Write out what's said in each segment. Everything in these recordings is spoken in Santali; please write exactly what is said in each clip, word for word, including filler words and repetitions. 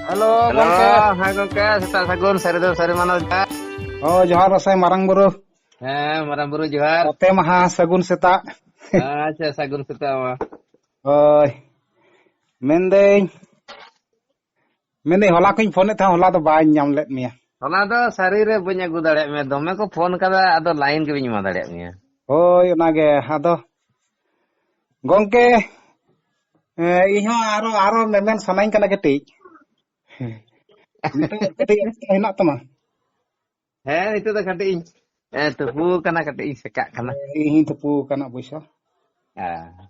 ᱦᱮᱞᱳ, ᱦᱮᱞᱳ, ᱜᱚᱝᱠᱮ᱾ ᱦᱮᱸ ᱜᱚᱝᱠᱮ, ᱥᱮᱛᱟᱜ ᱥᱟᱹᱜᱩᱱ, ᱥᱟᱹᱨᱤ ᱫᱚ ᱥᱟᱹᱨᱤ ᱢᱟᱱᱟᱣ ᱡᱚᱦᱟᱨ᱾ ᱦᱳᱭ, ᱡᱚᱦᱟᱨ ᱜᱚᱸᱥᱟᱭ ᱢᱟᱨᱟᱝ ᱵᱩᱨᱩ᱾ ᱦᱮᱸ, ᱢᱟᱨᱟᱝ ᱵᱩᱨᱩ ᱡᱚᱦᱟᱨ᱾ ᱚᱛᱮ ᱢᱟᱦᱟ ᱥᱟᱹᱜᱩᱱ ᱥᱮᱛᱟᱜ᱾ ᱟᱪᱪᱷᱟ, ᱥᱟᱹᱜᱩᱱ ᱥᱮᱛᱟᱜ ᱢᱟ᱾ ᱦᱳᱭ, ᱢᱮᱱᱫᱟᱹᱧ, ᱢᱮᱱᱫᱟᱹᱧ ᱦᱚᱞᱟ ᱠᱷᱚᱡ ᱤᱧ ᱯᱷᱳᱱᱮᱫ ᱛᱟᱦᱮᱸᱫ, ᱦᱚᱞᱟ ᱫᱚ ᱵᱟᱹᱧ ᱧᱟᱢ ᱞᱮᱫ ᱢᱮᱭᱟ᱾ ᱦᱚᱞᱟ ᱫᱚ ᱥᱟᱹᱨᱤ ᱨᱮ ᱵᱟᱹᱧ ᱟᱹᱜᱩ ᱫᱟᱲᱮᱭᱟᱜ ᱢᱮᱭᱟ, ᱫᱚᱢᱮ ᱠᱚ ᱯᱷᱳᱱ ᱠᱟᱫᱟ, ᱟᱫᱚ ᱞᱟᱭᱤᱱ ᱜᱮ ᱵᱟᱹᱧ ᱮᱢᱟ ᱫᱟᱲᱮᱭᱟᱜ ᱢᱮᱭᱟ᱾ ᱦᱳᱭ, ᱚᱱᱟᱜᱮ᱾ ᱟᱫᱚ ᱜᱚᱝᱠᱮ, ᱮ, ᱤᱧᱦᱚᱸ ᱟᱨᱚ, ᱟᱨᱚ ᱢᱮᱢᱮᱱ ᱥᱟᱱᱟᱧ ᱠᱟᱱᱟ ᱠᱟᱹᱴᱤᱡ᱾ ᱱᱤᱛᱚᱜ ᱠᱟᱹᱴᱤᱡ ᱚᱠᱛᱚ ᱦᱮᱱᱟᱜ ᱛᱟᱢᱟ? ᱦᱮᱸ, ᱱᱤᱛᱚᱜ ᱫᱚ ᱠᱟᱹᱴᱤᱡ ᱤᱧ, ᱮ, ᱛᱩᱯᱩ ᱟᱠᱟᱱᱟ, ᱠᱟᱹᱴᱤᱡ ᱤᱧ ᱥᱮᱠᱟᱜ ᱠᱟᱱᱟ᱾ ᱤᱧ ᱦᱚᱸᱧ ᱛᱩᱯᱩ ᱟᱠᱟᱱᱟ ᱚᱵᱚᱥᱥᱚ᱾ ᱦᱮᱸ᱾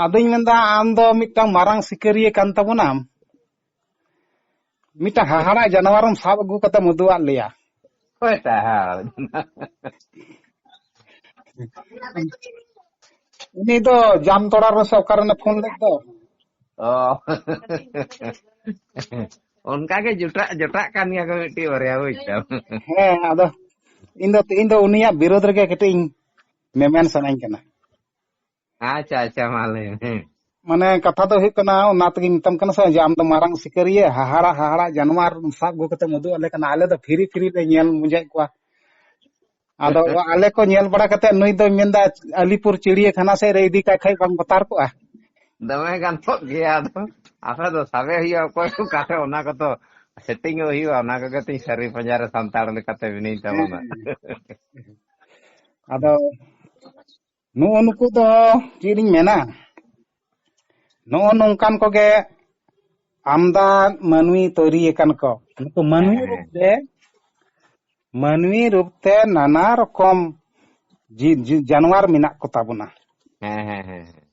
ᱟᱫᱚᱧ ᱢᱮᱱᱫᱟ, ᱟᱢ ᱫᱚ ᱢᱤᱫᱴᱟᱝ ᱢᱟᱨᱟᱝ ᱥᱤᱠᱟᱹᱨᱤᱭᱟᱹ ᱠᱟᱱ ᱛᱟᱵᱚᱱᱟᱢ, ᱢᱤᱫᱴᱟᱝ ᱦᱟᱦᱟᱲᱟ ᱡᱟᱱᱣᱟᱨᱮᱢ ᱥᱟᱵ ᱟᱹᱜᱩ ᱠᱟᱛᱮᱢ ᱩᱫᱩᱜ ᱟᱫ ᱞᱮᱭᱟ᱾ ᱚᱠᱚᱭᱴᱟᱜ ᱦᱟᱦᱟᱲᱟ? ᱩᱱᱤ ᱫᱚ ᱡᱟᱢᱛᱚᱲᱟ ᱨᱮ ᱥᱮ ᱚᱠᱟ ᱨᱮᱱᱮ ᱯᱷᱳᱱ ᱞᱮᱫ ᱫᱚ᱾ ᱚ᱾ ᱚᱱᱠᱟ ᱜᱮ ᱡᱚᱴᱟᱜ, ᱡᱚᱴᱟᱜ ᱠᱟᱱ ᱜᱮᱭᱟ ᱠᱚ ᱢᱤᱫᱴᱤᱡ ᱵᱟᱨᱭᱟ, ᱵᱩᱡᱽ ᱫᱟᱢ᱾ ᱦᱮᱸ, ᱟᱫᱚ ᱤᱧ ᱫᱚ, ᱤᱧ ᱫᱚ ᱩᱱᱤᱭᱟᱜ ᱵᱤᱨᱳᱫ ᱨᱮᱜᱮ ᱠᱟᱹᱴᱤᱡ ᱤᱧ ᱢᱮᱢᱮᱱ ᱥᱟᱱᱟᱧ ᱠᱟᱱᱟ᱾ ᱟᱪᱪᱷᱟ, ᱟᱪᱪᱷᱟ, ᱢᱟ ᱞᱟᱹᱭ ᱢᱮ᱾ ᱦᱮᱸ᱾ ᱢᱟᱱᱮ ᱠᱟᱛᱷᱟ ᱫᱚ ᱦᱩᱭᱩᱜ ᱠᱟᱱᱟ, ᱚᱱᱟ ᱛᱮᱜᱤᱧ ᱢᱮᱛᱟᱢ ᱠᱟᱱᱟ ᱥᱮ, ᱡᱮ ᱟᱢ ᱫᱚ ᱢᱟᱨᱟᱝ ᱥᱤᱠᱟᱹᱨᱤᱭᱟᱹ, ᱦᱟᱦᱟᱲᱟ, ᱦᱟᱦᱟᱲᱟ ᱡᱟᱱᱣᱟᱨ ᱥᱟᱵ ᱟᱹᱜᱩ ᱠᱟᱛᱮᱢ ᱩᱫᱩᱜ ᱟᱞᱮ ᱠᱟᱱᱟ, ᱟᱞᱮ ᱫᱚ ᱯᱷᱤᱨᱤ, ᱯᱷᱤᱨᱤ ᱞᱮ ᱧᱮᱞ ᱢᱚᱡᱟᱭᱮᱫ ᱠᱚᱣᱟ᱾ ᱟᱫᱚ ᱟᱞᱮ ᱠᱚ ᱧᱮᱞ ᱵᱟᱲᱟ ᱠᱟᱛᱮ ᱱᱩᱭ ᱫᱚᱭ ᱢᱮᱱᱫᱟ, ᱟᱞᱤᱯᱩᱨ ᱪᱤᱲᱤᱭᱟᱹᱠᱷᱟᱱᱟ ᱥᱮᱫ ᱨᱮ ᱤᱫᱤ ᱠᱟᱭ ᱠᱷᱟᱡ ᱵᱟᱝ ᱵᱚᱛᱟᱨ ᱠᱚᱜᱼᱟ? ᱫᱚᱢᱮ ᱜᱟᱱᱚᱜ ᱜᱮᱭᱟ, ᱟᱫᱚ ᱟᱯᱮ ᱫᱚ ᱥᱟᱵᱮ ᱦᱩᱭᱩᱜᱼᱟ, ᱚᱠᱚᱭ ᱚᱠᱟᱛᱮ ᱚᱱᱟ ᱠᱚᱫᱚ ᱥᱮᱴᱤᱝᱚᱜ ᱦᱩᱭᱩᱜᱼᱟ, ᱚᱱᱟ ᱠᱚᱜᱮ ᱛᱤᱧ ᱥᱟᱹᱨᱤ ᱯᱟᱸᱡᱟ ᱨᱮ ᱥᱟᱱᱛᱟᱲ ᱞᱮᱠᱟᱛᱮ ᱢᱤᱱᱟᱹᱧ ᱛᱟᱵᱚᱱᱟ᱾ ᱦᱮᱸ᱾ ᱟᱫᱚ ᱱᱩᱜᱼᱩ ᱱᱩᱠᱩ ᱫᱚ ᱪᱮᱫ ᱤᱧ ᱢᱮᱱᱟ, ᱱᱚᱜᱼᱚ ᱱᱚᱝᱠᱟᱱ ᱠᱚᱜᱮ ᱟᱢᱫᱟ ᱢᱟᱹᱱᱢᱤ ᱛᱳᱭᱨᱤ ᱟᱠᱟᱱ ᱠᱚ᱾ ᱱᱩᱠᱩ ᱢᱟᱹᱱᱢᱤ ᱦᱮᱸ, ᱨᱩᱯ ᱦᱮᱸ᱾ ᱛᱮ, ᱢᱟᱹᱱᱢᱤ ᱨᱩᱯ ᱛᱮ ᱱᱟᱱᱟ ᱨᱚᱠᱚᱢ ᱡᱤᱵ, ᱡᱤᱵ ᱡᱟᱱᱣᱟᱨ ᱢᱮᱱᱟᱜ ᱠᱚ ᱛᱟᱵᱚᱱᱟ᱾ ᱦᱮᱸ, ᱦᱮᱸ, ᱦᱮᱸ, ᱦᱮᱸ᱾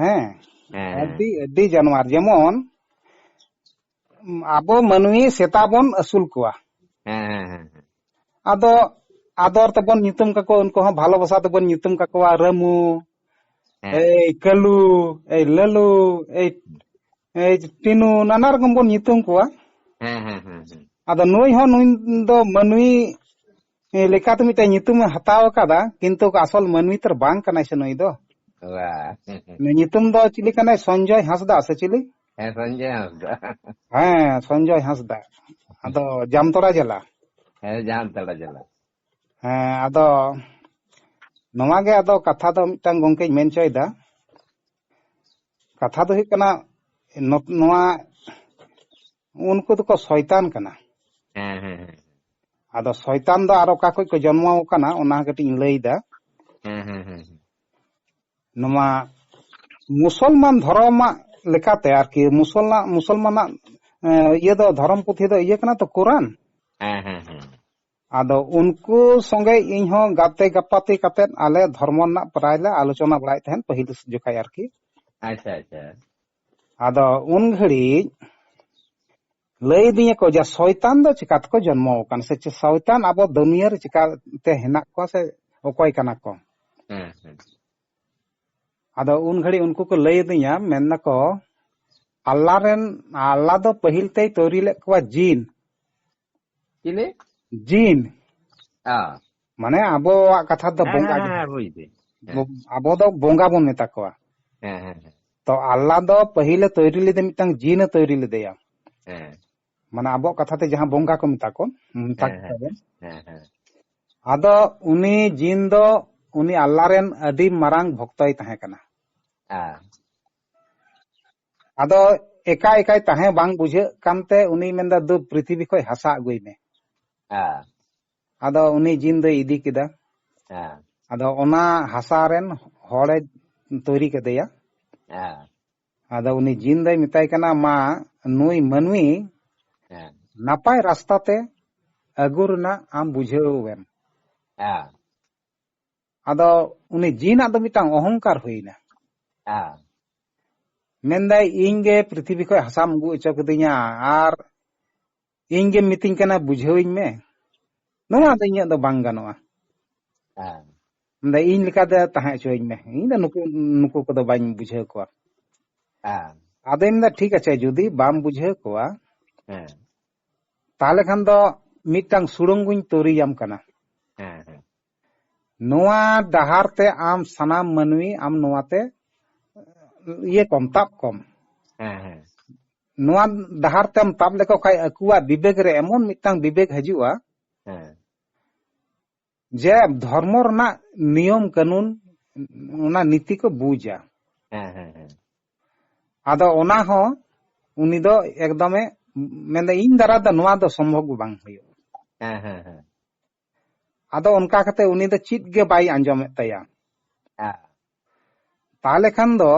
ᱦᱮᱸ, ᱦᱮᱸ᱾ ᱟᱹᱰᱤ, ᱟᱹᱰᱤ ᱡᱟᱱᱣᱟᱨ, ᱡᱮᱢᱚᱱ ᱟᱵᱚ ᱢᱟᱹᱱᱢᱤ ᱥᱮᱛᱟ ᱵᱚᱱ ᱟᱹᱥᱩᱞ ᱠᱚᱣᱟ᱾ ᱦᱮᱸ, ᱦᱮᱸ, ᱦᱮᱸ, ᱦᱮᱸ᱾ ᱟᱫᱚ ᱟᱫᱚᱨ ᱛᱮᱵᱚᱱ ᱧᱩᱛᱩᱢ ᱠᱟᱠᱚᱣᱟ, ᱩᱱᱠᱩ ᱦᱚᱸ ᱵᱷᱟᱞᱚᱵᱟᱥᱟ ᱛᱮᱵᱚᱱ ᱧᱩᱛᱩᱢ ᱠᱟᱠᱚᱣᱟ, ᱨᱟᱹᱢᱩ, ᱦᱮᱸ᱾ ᱮᱭ ᱠᱟᱹᱞᱩ, ᱮᱭ ᱞᱟᱹᱞᱩ, ᱮᱭ, ᱮᱭ ᱴᱤᱱᱩ, ᱱᱟᱱᱟ ᱨᱚᱠᱚᱢ ᱵᱚᱱ ᱧᱩᱛᱩᱢ ᱠᱚᱣᱟ᱾ ᱦᱮᱸ, ᱦᱮᱸ, ᱦᱮᱸ, ᱦᱮᱸ᱾ ᱟᱫᱚ ᱱᱩᱭ ᱦᱚᱸ, ᱱᱩᱭ ᱫᱚ ᱢᱟᱹᱱᱢᱤ ᱞᱮᱠᱟᱛᱮ ᱢᱤᱫᱴᱮᱱ ᱧᱩᱛᱩᱢᱮ ᱦᱟᱛᱟᱣ ᱟᱠᱟᱫᱟ, ᱠᱤᱱᱛᱩ ᱟᱥᱚᱞ ᱢᱟᱹᱱᱢᱤ ᱛᱚ ᱵᱟᱝ ᱠᱟᱱᱟᱭ ᱥᱮ ᱱᱩᱭ ᱫᱚ᱾ ᱵᱟ᱾ ᱱᱩᱭ ᱧᱩᱛᱩᱢ ᱫᱚ ᱪᱤᱞᱤ ᱠᱟᱱᱟᱭ? ᱥᱚᱧᱡᱚᱭ ᱦᱟᱸᱥᱫᱟ ᱥᱮ ᱪᱤᱞᱤ? ᱦᱮᱸ, ᱥᱚᱧᱡᱚᱭ ᱦᱟᱸᱥᱫᱟ᱾ ᱦᱮᱸ, ᱥᱚᱧᱡᱚᱭ ᱦᱟᱸᱥᱫᱟ᱾ ᱟᱫᱚ ᱡᱟᱢᱛᱚᱲᱟ ᱡᱮᱞᱟ᱾ ᱦᱮᱸ, ᱡᱟᱢᱛᱟᱲᱟ ᱡᱮᱞᱟ᱾ ᱦᱮᱸ, ᱟᱫᱚ ᱱᱚᱣᱟ ᱜᱮ ᱟᱫᱚ ᱠᱟᱛᱷᱟ ᱫᱚ ᱢᱤᱫᱴᱟᱝ ᱜᱚᱝᱠᱮᱧ ᱢᱮᱱ ᱦᱚᱪᱚᱭᱮᱫᱟ᱾ ᱠᱟᱛᱷᱟ ᱫᱚ ᱦᱩᱭᱩᱜ ᱠᱟᱱᱟ, ᱱᱚ-, ᱱᱚᱣᱟ ᱩᱱᱠᱩ ᱫᱚᱠᱚ ᱥᱚᱭᱛᱟᱱ ᱠᱟᱱᱟ᱾ ᱦᱮᱸ, ᱦᱮᱸ, ᱦᱮᱸ᱾ ᱟᱫᱚ ᱥᱚᱭᱛᱟᱱ ᱫᱚ ᱟᱨ ᱚᱠᱟ ᱠᱷᱚᱡ ᱠᱚ ᱡᱚᱱᱢᱚ ᱟᱠᱟᱱᱟ, ᱚᱱᱟ ᱠᱟᱹᱴᱤᱡ ᱤᱧ ᱞᱟᱹᱭᱫᱟ᱾ ᱦᱮᱸ, ᱦᱮᱸ, ᱦᱮᱸ, ᱦᱮᱸ᱾ ᱱᱚᱣᱟ ᱢᱩᱥᱚᱞᱢᱟᱱ ᱫᱷᱚᱨᱚᱢᱟᱜ ᱞᱮᱠᱟᱛᱮ ᱟᱨᱠᱤ, ᱢᱩᱥᱚᱞᱢᱟ-, ᱢᱩᱥᱚᱞᱢᱟᱱᱟᱜ, ᱮ, ᱤᱭᱟᱹ ᱫᱚ, ᱫᱷᱚᱨᱚᱢ ᱯᱩᱛᱷᱤ ᱫᱚ ᱤᱭᱟᱹ ᱠᱟᱱᱟ ᱛᱚ, ᱠᱳᱨᱟᱱ᱾ ᱦᱮᱸ, ᱦᱮᱸ, ᱦᱮᱸ᱾ ᱟᱫᱚ ᱩᱱᱠᱩ ᱥᱚᱸᱜᱮ ᱤᱧ ᱦᱚᱸ ᱜᱟᱛᱮ ᱜᱟᱯᱟᱛᱮ ᱠᱟᱛᱮᱫ ᱟᱞᱮ ᱫᱷᱚᱨᱢᱚ ᱨᱮᱱᱟᱜ ᱯᱨᱟᱭ ᱞᱮ ᱟᱞᱳᱪᱚᱱᱟ ᱵᱟᱲᱟᱭᱮᱫ ᱛᱟᱦᱮᱸᱫ ᱯᱟᱹᱦᱤᱞ ᱡᱚᱠᱷᱟᱡ ᱟᱨᱠᱤ᱾ ᱟᱪᱪᱷᱟ, ᱟᱪᱪᱷᱟ᱾ ᱟᱫᱚ ᱩᱱ ᱜᱷᱟᱹᱲᱤᱡ ᱞᱟᱹᱭ ᱫᱤᱧᱟᱹ ᱠᱚ ᱡᱮ ᱥᱚᱭᱛᱟᱱ ᱫᱚ ᱪᱤᱠᱟ ᱛᱮᱠᱚ ᱡᱚᱱᱢᱚ ᱟᱠᱟᱱ, ᱥᱮ ᱪᱮ ᱥᱚᱭᱛᱟᱱ ᱟᱵᱚ ᱫᱩᱱᱤᱭᱟᱹ ᱨᱮ ᱪᱤᱠᱟ ᱛᱮ ᱦᱮᱱᱟᱜ ᱠᱚᱣᱟ ᱥᱮ ᱚᱠᱚᱭ ᱠᱟᱱᱟ ᱠᱚ᱾ ᱦᱮᱸ, ᱦᱮᱸ᱾ ᱟᱫᱚ ᱩᱱ ᱜᱷᱟᱹᱲᱤᱡ ᱩᱱᱠᱩ ᱠᱚ ᱞᱟᱹᱭ ᱟᱹᱫᱤᱧᱟ, ᱢᱮᱱ ᱫᱟᱠᱚ, ᱟᱞᱞᱟ ᱨᱮᱱ, ᱟᱞᱞᱟ ᱫᱚ ᱯᱟᱹᱦᱤᱞ ᱛᱮᱭ ᱛᱳᱭᱨᱤ ᱞᱮᱫ ᱠᱚᱣᱟ ᱡᱤᱱ᱾ ᱪᱤᱞᱤ? ᱡᱤᱱ᱾ ᱚ᱾ ᱢᱟᱱᱮ ᱟᱵᱚᱣᱟᱜ ᱠᱟᱛᱷᱟ ᱫᱚ ᱦᱮᱸ, ᱵᱚᱸᱜᱟ ᱦᱮᱸ, ᱡᱟᱦᱟᱸ᱾ ᱦᱮᱸ, ᱵᱩᱡᱽ ᱫᱟᱹᱧ᱾ ᱦᱮᱸ᱾ ᱵᱚ-, ᱟᱵᱚ ᱫᱚ ᱵᱚᱸᱜᱟ ᱵᱚᱱ ᱢᱮᱛᱟ ᱠᱚᱣᱟ᱾ ᱦᱮᱸ, ᱦᱮᱸ, ᱦᱮᱸ᱾ ᱛᱚ ᱟᱞᱞᱟ ᱫᱚ ᱯᱟᱹᱦᱤᱞᱮ ᱛᱳᱭᱨᱤ ᱞᱮᱫᱮ, ᱢᱤᱫᱴᱟᱝ ᱡᱤᱱ ᱮ ᱛᱳᱭᱨᱤ ᱞᱮᱫᱮᱭᱟ᱾ ᱦᱮᱸ᱾ ᱢᱟᱱᱮ ᱟᱵᱚᱣᱟᱜ ᱠᱟᱛᱷᱟ ᱛᱮ ᱡᱟᱦᱟᱸ ᱵᱚᱸᱜᱟ ᱠᱚ ᱢᱮᱛᱟ ᱠᱚ, ᱢᱮᱛᱟ ᱦᱮᱸ, ᱠᱚᱣᱟ ᱵᱚᱱ᱾ ᱦᱮᱸ, ᱦᱮᱸ᱾ ᱟᱫᱚ ᱩᱱᱤ ᱡᱤᱱ ᱫᱚ ᱩᱱᱤ ᱟᱞᱞᱟ ᱨᱮᱱ ᱟᱹᱰᱤ ᱢᱟᱨᱟᱝ ᱵᱷᱚᱠᱛᱚᱭ ᱛᱟᱦᱮᱸ ᱠᱟᱱᱟ᱾ ᱦᱮᱸ᱾ ᱟᱫᱚ ᱮᱠᱟᱭ ᱮᱠᱟᱭ ᱛᱟᱦᱮᱸ ᱵᱟᱝ ᱵᱩᱡᱷᱟᱹᱜ ᱠᱟᱱᱛᱮ ᱩᱱᱤ ᱢᱮᱱᱫᱟ, "ᱫᱩ ᱯᱨᱤᱛᱷᱤᱵᱤ ᱠᱷᱚᱡ ᱦᱟᱥᱟ ᱟᱹᱜᱩᱭ ᱢᱮ᱾" ᱦᱮᱸ᱾ ᱟᱫᱚ ᱩᱱᱤ ᱡᱤᱱ ᱫᱚᱭ ᱤᱫᱤ ᱠᱮᱫᱟ᱾ ᱦᱮᱸ᱾ ᱟᱫᱚ ᱚᱱᱟ ᱦᱟᱥᱟ ᱨᱮᱱ ᱦᱚᱲᱮ ᱛᱳᱭᱨᱤ ᱠᱮᱫᱮᱭᱟ᱾ ᱦᱮᱸ᱾ ᱟᱫᱚ ᱩᱱᱤ ᱡᱤᱱ ᱫᱚᱭ ᱢᱮᱛᱟᱭ ᱠᱟᱱᱟ, "ᱢᱟ ᱱᱩᱭ ᱢᱟᱹᱱᱢᱤ ᱦᱮᱸ᱾ ᱱᱟᱯᱟᱭ ᱨᱟᱥᱛᱟ ᱛᱮ ᱟᱹᱜᱩ ᱨᱮᱱᱟᱜ ᱟᱢ ᱵᱩᱡᱷᱟᱹᱣ ᱮᱢ᱾" ᱦᱮᱸ᱾ ᱟᱫᱚ ᱩᱱᱤ ᱡᱤᱱᱟᱜ ᱫᱚ ᱢᱤᱫᱴᱟᱝ ᱚᱦᱚᱝᱠᱟᱨ ᱦᱩᱭᱱᱟ᱾ ᱦᱮᱸ᱾ ᱢᱮᱱᱫᱟᱭ, "ᱤᱧ ᱜᱮ ᱯᱨᱤᱛᱷᱤᱵᱤ ᱠᱷᱚᱱ ᱦᱟᱥᱟᱢ ᱟᱹᱜᱩ ᱦᱚᱪᱚ ᱠᱤᱫᱤᱧᱟ ᱟᱨ ᱤᱧ ᱜᱮᱢ ᱢᱤᱛᱟᱹᱧ ᱠᱟᱱᱟ ᱵᱩᱡᱷᱟᱹᱣᱤᱧ ᱢᱮ, ᱱᱚᱣᱟ ᱫᱚ ᱤᱧᱟᱹᱜ ᱫᱚ ᱵᱟᱝ ᱜᱟᱱᱚᱜᱼᱟ᱾" ᱦᱮᱸ᱾ ᱢᱮᱱᱫᱟᱭ, "ᱤᱧ ᱞᱮᱠᱟᱛᱮ ᱛᱟᱦᱮᱸ ᱦᱚᱪᱚᱣᱟᱹᱧ ᱢᱮ, ᱤᱧ ᱫᱚ ᱱᱩᱠᱩ, ᱱᱩᱠᱩ ᱠᱚᱫᱚ ᱵᱟᱹᱧ ᱵᱩᱡᱷᱟᱹᱣ ᱠᱚᱣᱟ᱾" ᱦᱮᱸ᱾ ᱟᱫᱚᱧ ᱢᱮᱱᱫᱟ, "ᱴᱷᱤᱠ ᱟᱪᱷᱮ, ᱡᱩᱫᱤ ᱵᱟᱢ ᱵᱩᱡᱷᱟᱹᱣ ᱠᱚᱣᱟ, ᱦᱮᱸ᱾ ᱛᱟᱦᱚᱞᱮ ᱠᱷᱟᱱ ᱫᱚ ᱢᱤᱫᱴᱟᱝ ᱥᱩᱲᱚᱝᱜᱚᱧ ᱛᱳᱨᱤᱭᱟᱢ ᱠᱟᱱᱟ᱾ ᱦᱮᱸ, ᱦᱮᱸ᱾ ᱱᱚᱣᱟ ᱰᱟᱦᱟᱨ ᱛᱮ ᱟᱢ ᱥᱟᱱᱟᱢ ᱢᱟᱹᱱᱢᱤ ᱟᱢ ᱱᱚᱣᱟᱛᱮ ᱤᱭᱟᱹ ᱠᱚᱢ, ᱛᱟᱵ ᱠᱚᱢ᱾" ᱦᱮᱸ, ᱦᱮᱸ᱾ ᱱᱚᱣᱟ ᱰᱟᱦᱟᱨ ᱛᱮᱢ ᱛᱟᱵ ᱞᱮᱠᱚ ᱠᱷᱟᱡ ᱟᱠᱚᱣᱟᱜ ᱵᱤᱵᱮᱠ ᱨᱮ ᱮᱢᱚᱱ ᱢᱤᱫᱴᱟᱝ ᱵᱤᱵᱮᱠ ᱦᱤᱡᱩᱜᱼᱟ ᱦᱮᱸ᱾ ᱡᱮ ᱫᱷᱚᱨᱢᱚ ᱨᱮᱱᱟᱜ ᱱᱤᱭᱚᱢ ᱠᱟᱹᱱᱩᱱ, ᱚᱱᱟ ᱱᱤᱛᱤ ᱠᱚ ᱵᱩᱡᱟ᱾ ᱦᱮᱸ, ᱦᱮᱸ, ᱦᱮᱸ᱾ ᱟᱫᱚ ᱚᱱᱟ ᱦᱚᱸ ᱩᱱᱤ ᱫᱚ ᱮᱠᱫᱚᱢᱮ ᱢᱮᱱᱫᱟ, "ᱤᱧ ᱫᱟᱨᱟ ᱫᱚ ᱱᱚᱣᱟ ᱫᱚ ᱥᱚᱢᱵᱷᱚᱵ ᱜᱮ ᱵᱟᱝ ᱦᱩᱭᱩᱜᱼᱟ᱾" ᱦᱮᱸ, ᱦᱮᱸ, ᱦᱮᱸ᱾ ᱟᱫᱚ ᱚᱱᱠᱟ ᱠᱟᱛᱮ ᱩᱱᱤ ᱫᱚ ᱪᱮᱫ ᱜᱮ ᱵᱟᱭ ᱟᱸᱡᱚᱢᱮᱫ ᱛᱟᱭᱟ᱾ ᱦᱮᱸ᱾ ᱛᱟᱦᱞᱮ ᱠᱷᱟᱱ ᱫᱚ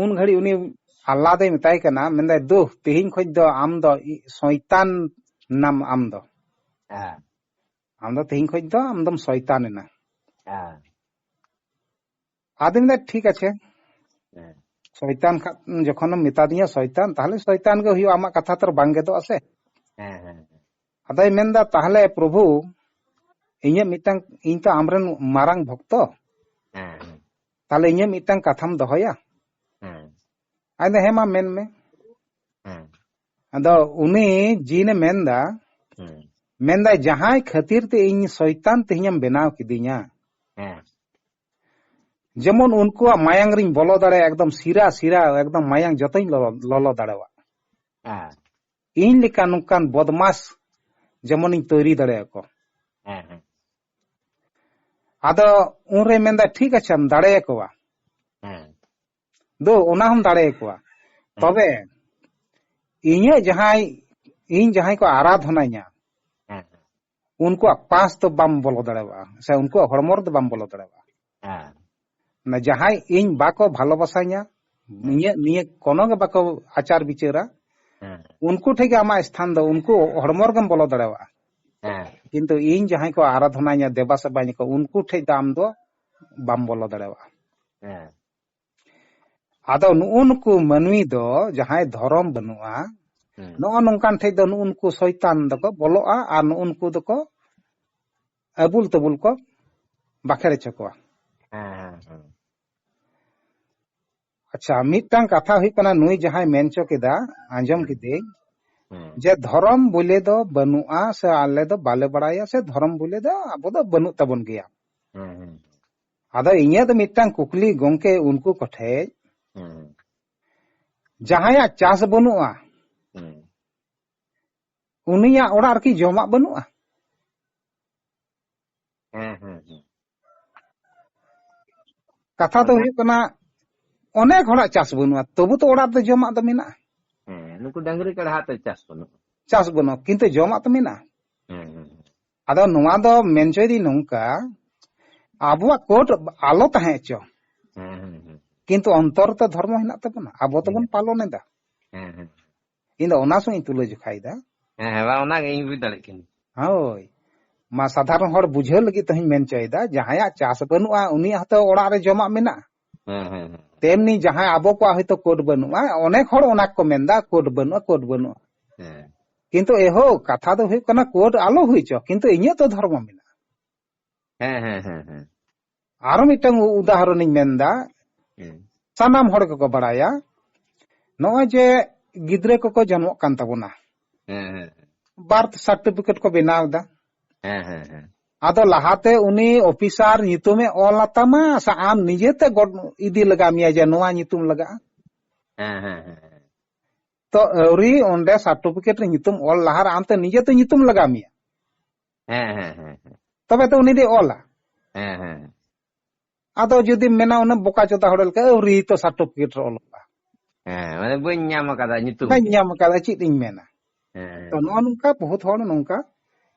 ᱩᱱ ᱜᱷᱟᱹᱲᱤᱡ ᱩᱱᱤ ᱟᱞᱞᱟ ᱫᱚᱭ ᱢᱮᱛᱟᱭ ᱠᱟᱱᱟ, ᱢᱮᱱᱫᱟᱭ, "ᱫᱩ, ᱛᱮᱦᱮᱧ ᱠᱷᱚᱡ ᱫᱚ ᱟᱢ ᱫᱚ ᱤ-, ᱥᱚᱭᱛᱟᱱ ᱱᱟᱢ ᱟᱢ ᱫᱚ᱾ ᱦᱮᱸ᱾ ᱟᱢ ᱫᱚ ᱛᱮᱦᱮᱧ ᱠᱷᱚᱡ ᱫᱚ ᱟᱢ ᱫᱚᱢ ᱥᱚᱭᱛᱟᱱ ᱮᱱᱟ᱾" ᱦᱮᱸ᱾ ᱟᱫᱚᱧ ᱢᱮᱱᱫᱟ, "ᱴᱷᱤᱠ ᱟᱪᱷᱮ, ᱦᱮᱸ᱾ ᱥᱚᱭᱛᱟᱱ ᱠᱷᱟᱱ ᱡᱚᱠᱷᱚᱱᱮᱢ ᱢᱮᱛᱟ ᱫᱤᱧᱟ ᱥᱚᱭᱛᱟᱱ, ᱛᱟᱦᱞᱮ ᱥᱚᱭᱛᱟᱱ ᱜᱮ ᱦᱩᱭᱩᱜᱼᱟ, ᱟᱢᱟᱜ ᱠᱟᱛᱷᱟ ᱛᱚ ᱟᱨ ᱵᱟᱝ ᱜᱮᱫᱚᱜᱼᱟ ᱥᱮ?" ᱦᱮᱸ, ᱦᱮᱸ, ᱦᱮᱸ᱾ ᱟᱫᱚᱭ ᱢᱮᱱᱫᱟ, "ᱛᱟᱦᱞᱮ ᱯᱨᱚᱵᱷᱩ, ᱤᱧᱟᱹᱜ ᱢᱤᱫᱴᱟᱝ, ᱤᱧ ᱛᱚ ᱟᱢᱨᱮᱱ ᱢᱟᱨᱟᱝ ᱵᱷᱚᱠᱛᱚ, ᱦᱮᱸ, ᱦᱮᱸ᱾ ᱛᱟᱦᱞᱮ ᱤᱧᱟᱹᱜ ᱢᱤᱫᱴᱟᱝ ᱠᱟᱛᱷᱟᱢ ᱫᱚᱦᱚᱭᱟ?" ᱦᱮᱸ᱾ ᱟᱫᱚ, "ᱦᱮᱸ, ᱢᱟ ᱢᱮᱱ ᱢᱮ᱾" ᱦᱮᱸ᱾ ᱟᱫᱚ ᱩᱱᱤ ᱡᱤᱱᱮ ᱢᱮᱱᱫᱟ, ᱦᱮᱸ᱾ ᱢᱮᱱᱫᱟᱭ, "ᱡᱟᱦᱟᱸᱭ ᱠᱷᱟᱹᱛᱤᱨ ᱛᱮ ᱤᱧ ᱥᱚᱭᱛᱟᱱ ᱛᱮᱦᱮᱧᱮᱢ ᱵᱮᱱᱟᱣ ᱠᱤᱫᱤᱧᱟ, ᱦᱮᱸ᱾ ᱡᱮᱢᱚᱱ ᱩᱱᱠᱩᱣᱟᱜ ᱢᱟᱭᱟᱝ ᱨᱤᱧ ᱵᱚᱞᱚ ᱫᱟᱲᱮᱭᱟᱜᱼᱟ, ᱮᱠᱫᱚᱢ ᱥᱤᱨᱟ ᱥᱤᱨᱟ, ᱮᱠᱫᱚᱢ ᱢᱟᱭᱟᱝ ᱡᱚᱛᱚᱧ ᱞᱚᱞᱚ, ᱞᱚᱞᱚ ᱫᱟᱲᱮᱭᱟᱜᱼᱟ᱾ ᱦᱮᱸ᱾ ᱤᱧ ᱞᱮᱠᱟ ᱱᱚᱝᱠᱟᱱ ᱵᱚᱫᱢᱟᱥ ᱡᱮᱢᱚᱱᱤᱧ ᱛᱳᱭᱨᱤ ᱫᱟᱲᱮᱭᱟᱠᱚ᱾" ᱦᱮᱸ, ᱦᱮᱸ᱾ ᱟᱫᱚ ᱩᱱᱨᱮ ᱢᱮᱱᱫᱟ, "ᱴᱷᱤᱠ ᱟᱪᱷᱮᱢ ᱫᱟᱲᱮᱭᱟᱠᱚᱣᱟ᱾ ᱦᱮᱸ᱾ ᱫᱩ, ᱚᱱᱟ ᱦᱚᱸᱢ ᱫᱟᱲᱮᱭᱟᱠᱚᱣᱟ᱾ ᱦᱮᱸ᱾ ᱛᱚᱵᱮ ᱤᱧᱟᱹᱜ ᱡᱟᱦᱟᱸᱭ, ᱤᱧ ᱡᱟᱦᱟᱸᱭ ᱠᱚ ᱟᱨᱟᱫᱷᱚᱱᱟᱧᱟ, ᱦᱮᱸ, ᱦᱮᱸ᱾ ᱩᱱᱠᱩᱣᱟᱜ ᱯᱟᱥ ᱫᱚ ᱵᱟᱢ ᱵᱚᱞᱚ ᱫᱟᱲᱮᱭᱟᱜᱼᱟ, ᱥᱮ ᱩᱱᱠᱩᱣᱟᱜ ᱦᱚᱲᱢᱚ ᱨᱮᱫᱚ ᱵᱟᱢ ᱵᱚᱞᱚ ᱫᱟᱲᱮᱭᱟᱜᱼᱟ᱾ ᱦᱮᱸ᱾ ᱢᱟᱱᱮ ᱡᱟᱦᱟᱸᱭ ᱤᱧ ᱵᱟᱠᱚ ᱵᱷᱟᱞᱚᱵᱟᱥᱟᱧᱟ, ᱦᱮᱸ᱾ ᱱᱤᱭᱟᱹ, ᱱᱤᱭᱟᱹ ᱠᱳᱱᱳ ᱜᱮ ᱵᱟᱠᱚ ᱟᱪᱟᱨ ᱵᱤᱪᱟᱹᱨᱟ, ᱦᱮᱸ᱾ ᱩᱱᱠᱩ ᱴᱷᱮᱡ ᱜᱮ ᱟᱢᱟᱜ ᱥᱛᱷᱟᱱ ᱫᱚ, ᱩᱱᱠᱩ ᱦᱚᱲᱢᱚ ᱨᱮᱜᱮᱢ ᱵᱚᱞᱚ ᱫᱟᱲᱮᱭᱟᱜᱼᱟ᱾ ᱦᱮᱸ᱾ ᱠᱤᱱᱛᱩ ᱤᱧ ᱡᱟᱦᱟᱸᱭ ᱠᱚ ᱟᱨᱟᱫᱷᱚᱱᱟᱧᱟ, ᱫᱮᱵᱟ ᱥᱮᱵᱟᱧᱟ ᱠᱚ, ᱩᱱᱠᱩ ᱴᱷᱮᱡ ᱫᱚ ᱟᱢ ᱫᱚ ᱵᱟᱢ ᱵᱚᱞᱚ ᱫᱟᱲᱮᱭᱟᱜᱼᱟ᱾ ᱦᱮᱸ᱾ ᱟᱫᱚ ᱱᱩᱜᱼᱩ ᱱᱩᱠᱩ ᱢᱟᱹᱱᱢᱤ ᱫᱚ ᱡᱟᱦᱟᱸᱭ ᱫᱷᱚᱨᱚᱢ ᱵᱟᱹᱱᱩᱜᱼᱟ, ᱦᱩᱸ᱾ ᱱᱚᱜᱼᱚ ᱱᱚᱝᱠᱟᱱ ᱴᱷᱮᱡ ᱫᱚ ᱱᱩᱜᱼᱩ ᱱᱩᱠᱩ ᱥᱚᱭᱛᱟᱱ ᱫᱚᱠᱚ ᱵᱚᱞᱚᱜᱼᱟ ᱟᱨ ᱱᱩᱜᱼᱩ ᱱᱩᱠᱩ ᱫᱚᱠᱚ ᱟᱹᱵᱩᱞ ᱛᱟᱹᱵᱩᱞ ᱠᱚ ᱵᱟᱠᱷᱮᱲ ᱦᱚᱪᱚ ᱠᱚᱣᱟ᱾ ᱦᱮᱸ, ᱦᱮᱸ, ᱦᱮᱸ᱾ ᱟᱪᱪᱷᱟ, ᱢᱤᱫᱴᱟᱝ ᱠᱟᱛᱷᱟ ᱦᱩᱭᱩᱜ ᱠᱟᱱᱟ, ᱱᱩᱭ ᱡᱟᱦᱟᱸᱭ ᱢᱮᱱ ᱦᱚᱪᱚ ᱠᱮᱫᱟ, ᱟᱸᱡᱚᱢ ᱦᱩᱸ᱾ ᱠᱤᱫᱟᱹᱧ, ᱦᱩᱸ᱾ ᱡᱮ ᱫᱷᱚᱨᱚᱢ ᱵᱚᱞᱮ ᱫᱚ ᱵᱟᱹᱱᱩᱜᱼᱟ, ᱥᱮ ᱟᱞᱮ ᱫᱚ ᱵᱟᱞᱮ ᱵᱟᱲᱟᱭᱟ, ᱥᱮ ᱫᱷᱚᱨᱚᱢ ᱵᱚᱞᱮ ᱫᱚ ᱟᱵᱚ ᱫᱚ ᱵᱟᱹᱱᱩᱜ ᱛᱟᱵᱚᱱ ᱜᱮᱭᱟ᱾ ᱦᱩᱸ, ᱦᱩᱸ᱾ ᱟᱫᱚ ᱤᱧᱟᱹᱜ ᱫᱚ ᱢᱤᱫᱴᱟᱝ ᱠᱩᱠᱞᱤ ᱜᱚᱝᱠᱮ ᱩᱱᱠᱩ ᱠᱚᱴᱷᱮᱡ, ᱦᱩᱸ᱾ ᱡᱟᱦᱟᱸᱭᱟᱜ ᱪᱟᱥ ᱵᱟᱹᱱᱩᱜᱼᱟ, ᱦᱩᱸ᱾ ᱩᱱᱤᱭᱟᱜ ᱚᱲᱟᱜ ᱨᱮᱠᱤ ᱡᱚᱢᱟᱜ ᱵᱟᱹᱱᱩᱜᱼᱟ? ᱦᱮᱸ, ᱦᱮᱸ, ᱦᱮᱸ᱾ ᱠᱟᱛᱷᱟ ᱫᱚ ᱚᱱᱟ ᱦᱩᱭᱩᱜ ᱠᱟᱱᱟ, ᱚᱱᱮᱠ ᱦᱚᱲᱟᱜ ᱪᱟᱥ ᱵᱟᱹᱱᱩᱜᱼᱟ, ᱛᱚᱵᱩ ᱛᱚ ᱚᱲᱟᱜ ᱨᱮᱫᱚ ᱡᱚᱢᱟᱜ ᱫᱚ ᱢᱮᱱᱟᱜᱼᱟ᱾ ᱦᱮᱸ, ᱱᱩᱠᱩ ᱰᱟᱝᱨᱤ ᱠᱟᱰᱟ ᱦᱟᱜ ᱛᱮ ᱪᱟᱥ ᱵᱟᱹᱱᱩᱜᱼᱟ᱾ ᱪᱟᱥ ᱵᱟᱹᱱᱩᱜᱼᱟ, ᱠᱤᱱᱛᱩ ᱡᱚᱢᱟᱜ ᱛᱚ ᱢᱮᱱᱟᱜᱼᱟ᱾ ᱦᱮᱸ, ᱦᱮᱸ, ᱦᱮᱸ᱾ ᱟᱫᱚ ᱱᱚᱣᱟ ᱫᱚ ᱢᱮᱱ ᱦᱚᱪᱚᱭᱮᱫᱤᱧ ᱱᱚᱝᱠᱟ, ᱟᱵᱚᱣᱟᱜ ᱠᱳᱰ ᱟᱞᱚ ᱛᱟᱦᱮᱸ ᱦᱚᱪᱚ, ᱦᱮᱸ, ᱦᱮᱸ, ᱦᱮᱸ᱾ ᱠᱤᱱᱛᱩ ᱚᱱᱛᱚᱨ ᱨᱮ ᱫᱷᱚᱨᱢᱚ ᱦᱮᱱᱟᱜ ᱛᱟᱵᱚᱱᱟ, ᱟᱵᱚ ᱛᱚᱵᱚᱱ ᱦᱮᱸ᱾ ᱯᱟᱞᱚᱱ ᱮᱫᱟ᱾ ᱦᱮᱸ, ᱦᱮᱸ᱾ ᱤᱧ ᱫᱚ ᱚᱱᱟ ᱥᱚᱸᱜᱮ ᱤᱧ ᱛᱩᱞᱟᱹ ᱡᱚᱠᱷᱟᱭᱮᱫᱟ᱾ ᱦᱮᱸ, ᱦᱮᱸ, ᱵᱟᱝ, ᱚᱱᱟᱜᱮ ᱤᱧ ᱵᱩᱡᱽ ᱫᱟᱲᱮᱭᱟᱜ ᱠᱟᱹᱱᱟᱹᱧ᱾ ᱦᱳᱭ, ᱢᱟ ᱥᱟᱫᱷᱟᱨᱚᱱ ᱦᱚᱲ ᱵᱩᱡᱷᱟᱹᱣ ᱞᱟᱹᱜᱤᱫ ᱛᱮᱦᱚᱧ ᱢᱮᱱ ᱦᱚᱪᱚᱭᱮᱫᱟ, ᱡᱟᱦᱟᱸᱭᱟᱜ ᱪᱟᱥ ᱵᱟᱹᱱᱩᱜᱼᱟ, ᱩᱱᱤᱭᱟᱜ ᱦᱚᱸᱛᱚ ᱚᱲᱟᱜ ᱨᱮ ᱡᱚᱢᱟᱜ ᱢᱮᱱᱟᱜᱼᱟ᱾ ᱦᱮᱸ, ᱦᱮᱸ, ᱦᱮᱸ᱾ ᱛᱮᱢᱱᱤ ᱡᱟᱦᱟᱸᱭ ᱟᱵᱚ ᱠᱚᱣᱟᱜ ᱦᱚᱭᱛᱳ ᱠᱳᱰ ᱵᱟᱹᱱᱩᱜᱼᱟ, ᱚᱱᱮᱠ ᱦᱚᱲ ᱚᱱᱟ ᱠᱚ ᱢᱮᱱᱫᱟ, "ᱠᱳᱰ ᱵᱟᱹᱱᱩᱜᱼᱟ, ᱠᱳᱰ ᱵᱟᱹᱱᱩᱜᱼᱟ᱾" ᱦᱮᱸ᱾ ᱠᱤᱱᱛᱩ ᱮᱦᱳ, ᱠᱟᱛᱷᱟ ᱫᱚ ᱦᱩᱭᱩᱜ ᱠᱟᱱᱟ, ᱠᱳᱰ ᱟᱞᱚ ᱦᱩᱭ ᱪᱚ, ᱠᱤᱱᱛᱩ ᱤᱧᱟᱹᱜ ᱛᱚ ᱫᱷᱚᱨᱢᱚ ᱢᱮᱱᱟᱜᱼᱟ᱾ ᱦᱮᱸ, ᱦᱮᱸ, ᱦᱮᱸ, ᱦᱮᱸ᱾ ᱟᱨᱚ ᱢᱤᱫᱴᱟᱝ ᱩ-, ᱩᱫᱟᱦᱚᱨᱚᱱᱤᱧ ᱢᱮᱱᱫᱟ᱾ ᱦᱮᱸ᱾ ᱥᱟᱱᱟᱢ ᱦᱚᱲ ᱜᱮᱠᱚ ᱵᱟᱲᱟᱭᱟ, ᱱᱚᱜᱼᱚᱭ ᱡᱮ ᱜᱤᱫᱽᱨᱟᱹ ᱠᱚᱠᱚ ᱡᱚᱱᱢᱚᱜ ᱠᱟᱱ ᱛᱟᱵᱚᱱᱟ, ᱦᱮᱸ, ᱦᱮᱸ, ᱦᱮᱸ᱾ ᱵᱟᱨᱛᱷ ᱥᱟᱨᱴᱤᱯᱷᱤᱠᱮᱴ ᱠᱚ ᱵᱮᱱᱟᱣ ᱮᱫᱟ᱾ ᱦᱮᱸ, ᱦᱮᱸ, ᱦᱮᱸ᱾ ᱟᱫᱚ ᱞᱟᱦᱟᱛᱮ ᱩᱱᱤ ᱚᱯᱷᱤᱥᱟᱨ ᱧᱩᱛᱩᱢᱮ ᱚᱞ ᱟᱛᱟᱢᱟ, ᱥᱮ ᱟᱢ ᱱᱤᱡᱮᱛᱮ ᱜᱚᱰ ᱤᱫᱤ ᱞᱟᱜᱟᱣ ᱢᱮᱭᱟ ᱡᱮ ᱱᱚᱣᱟ ᱧᱩᱛᱩᱢ ᱞᱟᱜᱟᱜᱼᱟ? ᱦᱮᱸ, ᱦᱮᱸ, ᱦᱮᱸ, ᱦᱮᱸ᱾ ᱛᱚ ᱟᱹᱣᱨᱤ ᱚᱸᱰᱮ ᱥᱟᱨᱴᱤᱯᱷᱤᱠᱮᱴ ᱨᱮ ᱧᱩᱛᱩᱢ ᱚᱞ ᱞᱟᱦᱟᱨᱮ ᱟᱢᱛᱮ ᱱᱤᱡᱮᱛᱮ ᱧᱩᱛᱩᱢ ᱞᱟᱜᱟᱣ ᱢᱮᱭᱟ᱾ ᱦᱮᱸ, ᱦᱮᱸ, ᱦᱮᱸ, ᱦᱮᱸ᱾ ᱛᱚᱵᱮ ᱛᱚ ᱩᱱᱤ ᱫᱚᱭ ᱚᱞᱟ᱾ ᱦᱮᱸ, ᱦᱮᱸ, ᱦᱮᱸ᱾ ᱟᱫᱚ ᱡᱩᱫᱤᱢ ᱢᱮᱱᱟ ᱩᱱᱟᱹᱜ ᱵᱚᱠᱟ ᱪᱚᱫᱟ ᱦᱚᱲ ᱞᱮᱠᱟ, ᱟᱹᱣᱨᱤ ᱛᱚ ᱥᱟᱨᱴᱤᱯᱷᱤᱠᱮᱴ ᱨᱮ ᱚᱞᱚᱜᱼᱟ᱾ ᱦᱮᱸ, ᱢᱟᱱᱮ ᱵᱟᱹᱧ ᱧᱟᱢ ᱟᱠᱟᱫᱟ ᱧᱩᱛᱩᱢ ᱵᱟᱹᱧ ᱜᱮ᱾ ᱧᱟᱢ ᱟᱠᱟᱫᱟ, ᱪᱮᱫ ᱤᱧ ᱢᱮᱱᱟ? ᱦᱮᱸ, ᱛᱚ ᱦᱮᱸ᱾ ᱱᱚᱜᱼᱚ ᱱᱚᱝᱠᱟ ᱵᱚᱦᱩᱛ ᱦᱚᱲ ᱱᱚᱝᱠᱟ